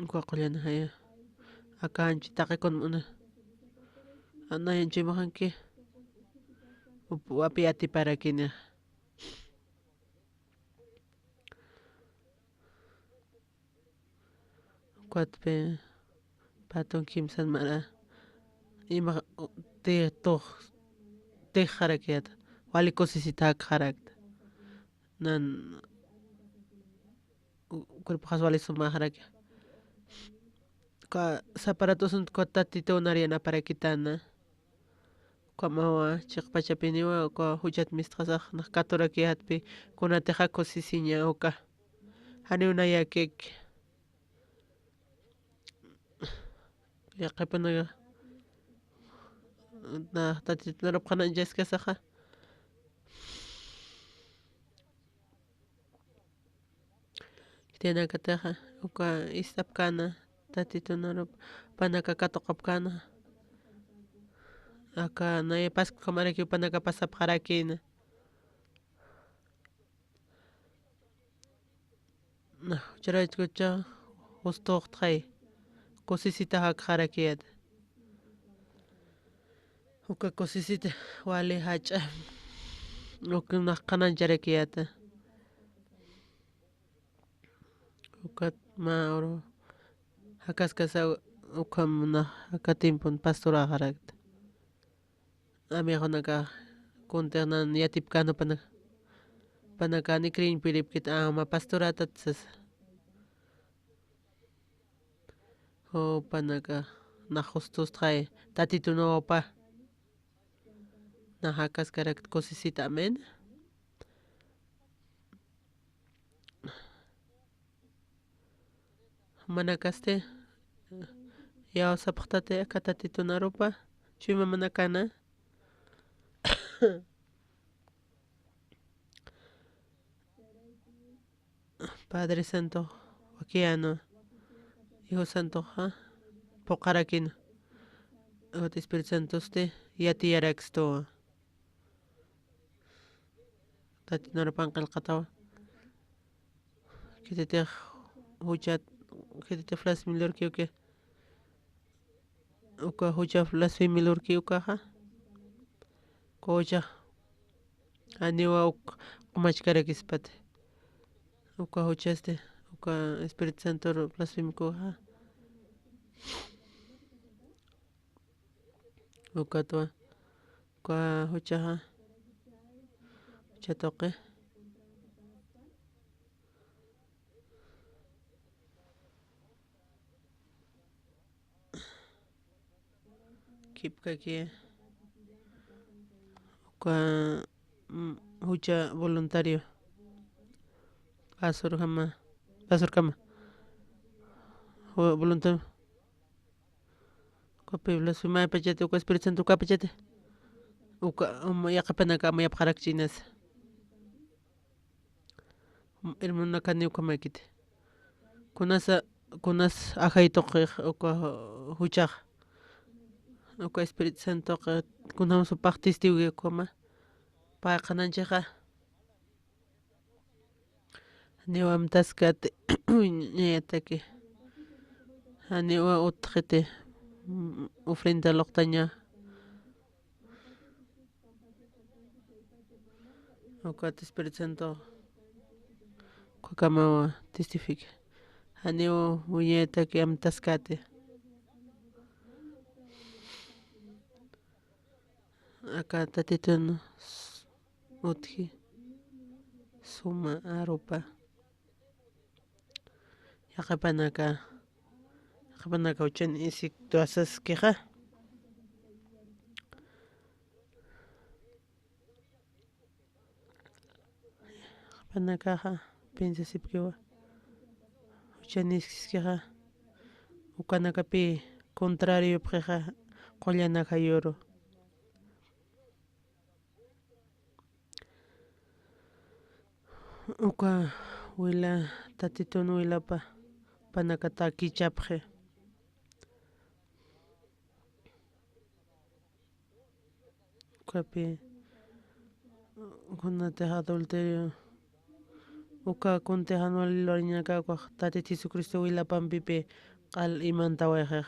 Uka qullan ajayuw. Aka anchi taqi kunam una. Ana anchi majanki. Up-, wapi atiparakini. Ukatpï patun kimsan mara. Ima, ti-, tux, tixarakïta. Wali kusisita jakxarakta. Nan u-, cuerpoxas wali sumaxaraki. Uka sapa ratusunt uka Tatituw nar yanaparakitana. Ukhamawa chiqpachapiniwa uka juchat mistxasax nax katurakïtpï, kunatixa kusisiña uka. Janiw nayakïki. Yaqhipanakax nax Tatitun arup qhanañchaskasaxa. Khitinakatixa, uka ist'apkana, Tatitun arup, jupanaka katuqapkana. Aka naya Pascua ukhamaraki jupanaka pasapxarakïna. Nax jucharaytkucha justuxtxay, kusisita jakxarakïta. Uka kusisita wali jach'a, uka nax qhanañcharakïta. Ukat mä uru jakaskasa ukham nax aka tiempon pastoraxarakta. Amixunaka kuntix nan yatipkän jupanaka, jupanaka ni creeñ piripkit ama pastoratat sasa. Jupanaka nax justustxay, Tatitun uñapa. Nax jakaskarakta kusisita, amén. Jumanakasti, iyawsapxtati aka Tatitun arupa, chuyma jumanakana. Padre Santo, wakiyanwa, Hijo Santoxa phuqharakina, Espíritu Santosti yatiyarakstuwa. Tatitun arupan qillqatawa. Khititix juchat, khititix blasfemia lurki uka. Uka jucha blasfemia lurki ukaxa. Uka jucha janiwa uk qumachkarakispati. Uka juchasti, uka Espíritu Santo blasfemia ukaxa. Ukatwa, uka juchaxa, jucha tuqi. Kipkaki, uka, mm, jucha voluntario. Pasurkama, pasurkama. Ju-, voluntario. Uka Biblia sumaypachati, uka Espíritu Santo ukapachati. Uka, um, yaqhipanaka amuyapxarakchinas. Um, hermanonakani ukhamakiti. Kunasa, kunas ajay tuqix, uka juchax. Uka Espíritu Santox, kunjam supax testigo ukhama. Pay qhananchixa. Janiwa amtaskati, uñayataki. Janiwa utjxiti, mm, ofrenda luqtaña. Ukat Espíritu Santo ukakamawa testifica. Janiwa uñayataki amtaskati. Aka Tatitun s-, utji suma arupa. Yaqhipanaka, yaqhipanaka uchan isiktuwasaskixa. Yaqhipanakaxa piensasipkiwa. Uchan iskiskixa. Ukanakapi contrariopxixa qullanakayuru. Uka wila, Tatitun wilapa, panakata kichapxi. Ukapi, kunatix adulterio, uka kuntix jan wali lurañanaka, ukax Tatit Jesucristo wilapampipi q'al imantawayxixa.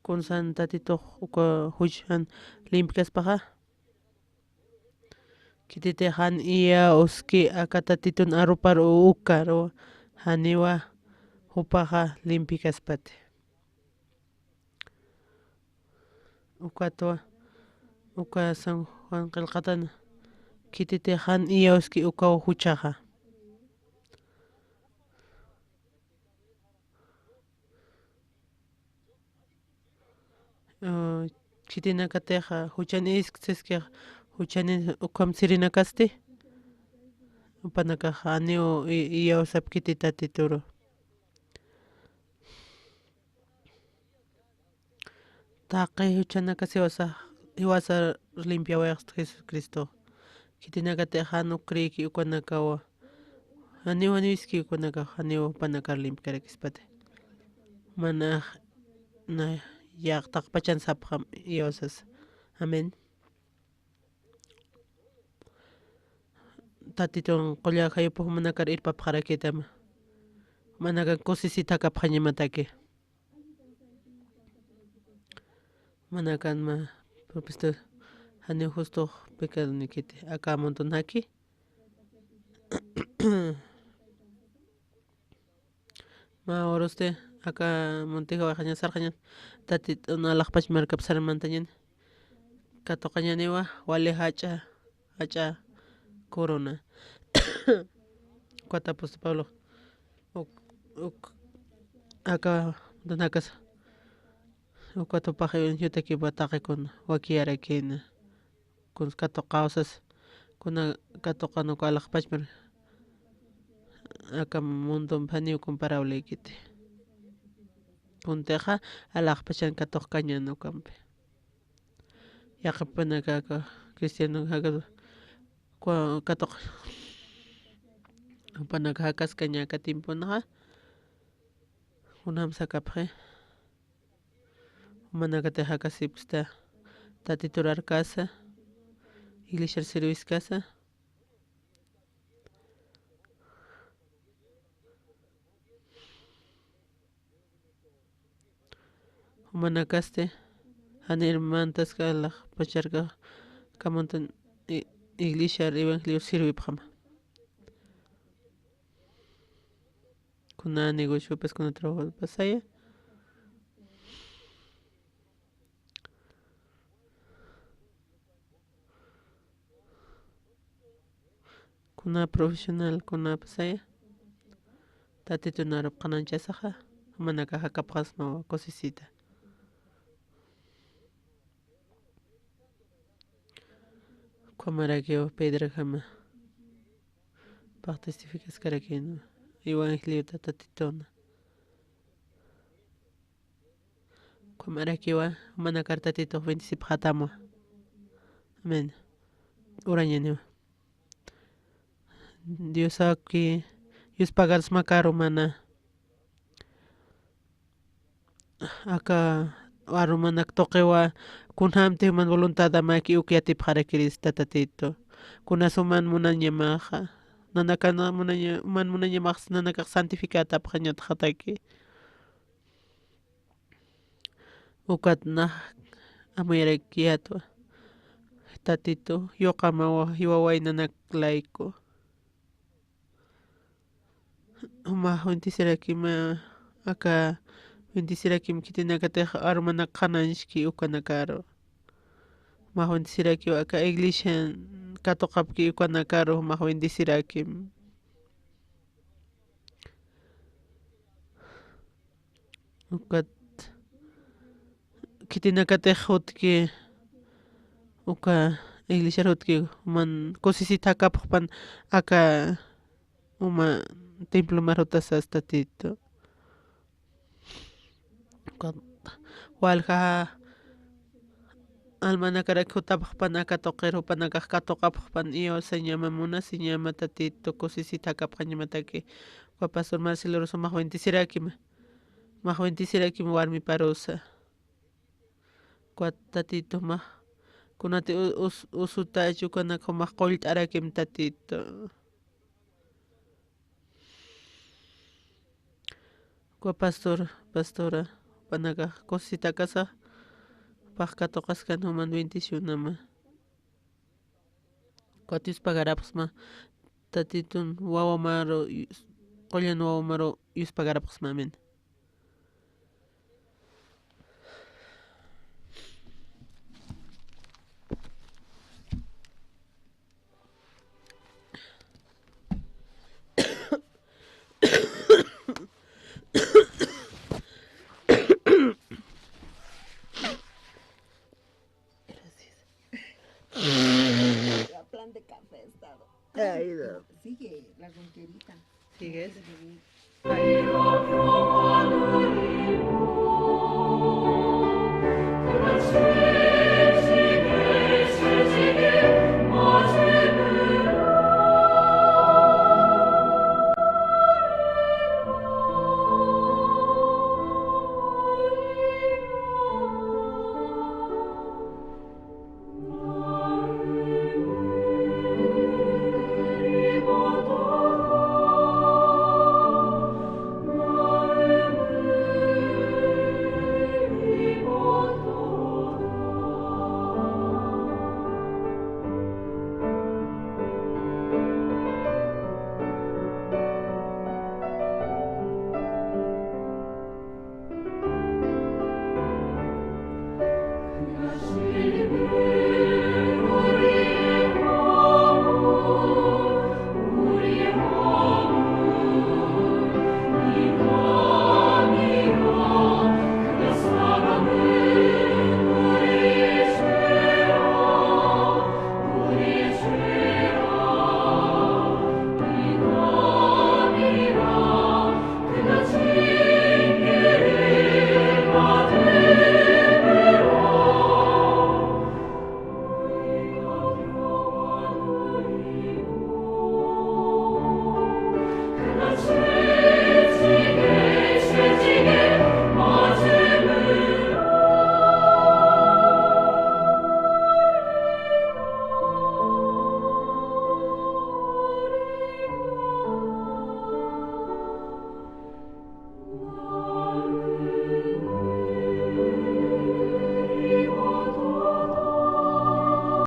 Kunsan Tatitux uka juchan limpiaspaxa. Khititix jan iyawski aka Tatitun arupar ukaru, janiwa jupaxa limpiaspati. Ukatwa, uka San Juan qillqatan, khititix jan iyawski ukaw juchaxa. Ah, khitinakatixa, juchan isktsiskixa, juchanin ukham sirinakasti. Jupanakaxa janiw i-, iyawsapkiti Tatituru. Taqi juchanakasiwasa, jiwasa limpiawayxta Jesucristo. Khitinakatix jan uk creeki ukanakawa. Janiw, janiw iski ukanakax, janiw jupanakar limpiarakispati. Manax, na, yaqtaqpachan sapxam iyawsas. Amén. Tatitun qulla jayupux jumanakar irpapxarakitama. Manakan kusisita jakapxañamataki. Manakan mä propuesto janiw justux pecadonikiti. Aka muntunaki. Mä urusti aka munti jawayxaña sarxañan, Tatitun alaxpach markap sarmantañan. Katuqañaniwa wali jach'a, jach'a corona. Ukat apóstol Pablo. Uk, uk, aka muntunakas. Ukat jupax yutakipa taqikun wakiyarakina. Kuns katuqawsas, kuna katuqan uka alaxpachmar. Aka mundumpi janiw comparable kiti. Kuntixa alaxpachan katuqkañan ukampi. Yaqhipanaka aka cristiano jaka kua-, katuq-, jupanaka jakaskaña aka tiemponxa. Kunjam sakapxi. Jumanakatix jakasipkista Tatitur arkasa, iglesiar serviskasa. Jumanakasti, jan hermantaska alaxpacharka, aka muntan i-, iglesiar evangelio sirwipxama. Kuna negocio, pues, kuna trabajo pasaya. Kuna profesional, kuna pasaya. Tatitun arupxananchasaxa, jumanakax jakapxasmawa kusisita. Ukhamarakiw Pedrojama. Paq testificaskarakïnwa evangeliota Tatituna. Ukhamarakiwa, jumanakar Tatitux bendecipxatamwa. Amén. Urañäniwa. Diosaki, Dios pagarsmakaru mana. Aka arumanak tuqiwa, kunjamti juman voluntadamaki uk yatipxarakirista Tatitu. Kuna suman munañamaxa, nanakana munaña-, man munañamaxsa nanakax santificatapxañatxataki. Ukat nax amuyarakiyätwa. Tatitu, yuqamawa, jiwaway nanak layku. Jumax bendecirakima, aka bendecirakim khitinakatix arumanak qhanañski ukanakaru. Jumax bendecirakiw aka iglesia katuqapki ukanakaru, jumax bendecirakim. Ukat khitinakatix jutki, uka iglesiar jutki, juman kusisit jakapxpan aka juma templomar jutasas Tatitu. Ukat walja almanakarak jutapxpan aka tuqir jupanakax katuqapxpan, iyo, señama, muna señama Tatitu, kusisit jakapxañamataki. Uka pastor Marcelo Rosa, jumax bendecirakim. Jumax bendecirakim warmiparusa. Ukat Tatitu, jumax kunati u-, us-, usutachu, ukanak jumax qullt'arakim Tatitu. Uka pastor, pastora, jupanakax kusisit jakasa, jupax katuqaskan, juman bendicionama. Ukat yuspagarapxsma Tatitun wawamaru, yus-, qullan wawamaru yuspagarapxsma. Amén. Gracias. La planta de café ha estado. Ay, no. Sigue la ronquerita. ¿Sigues? Ay.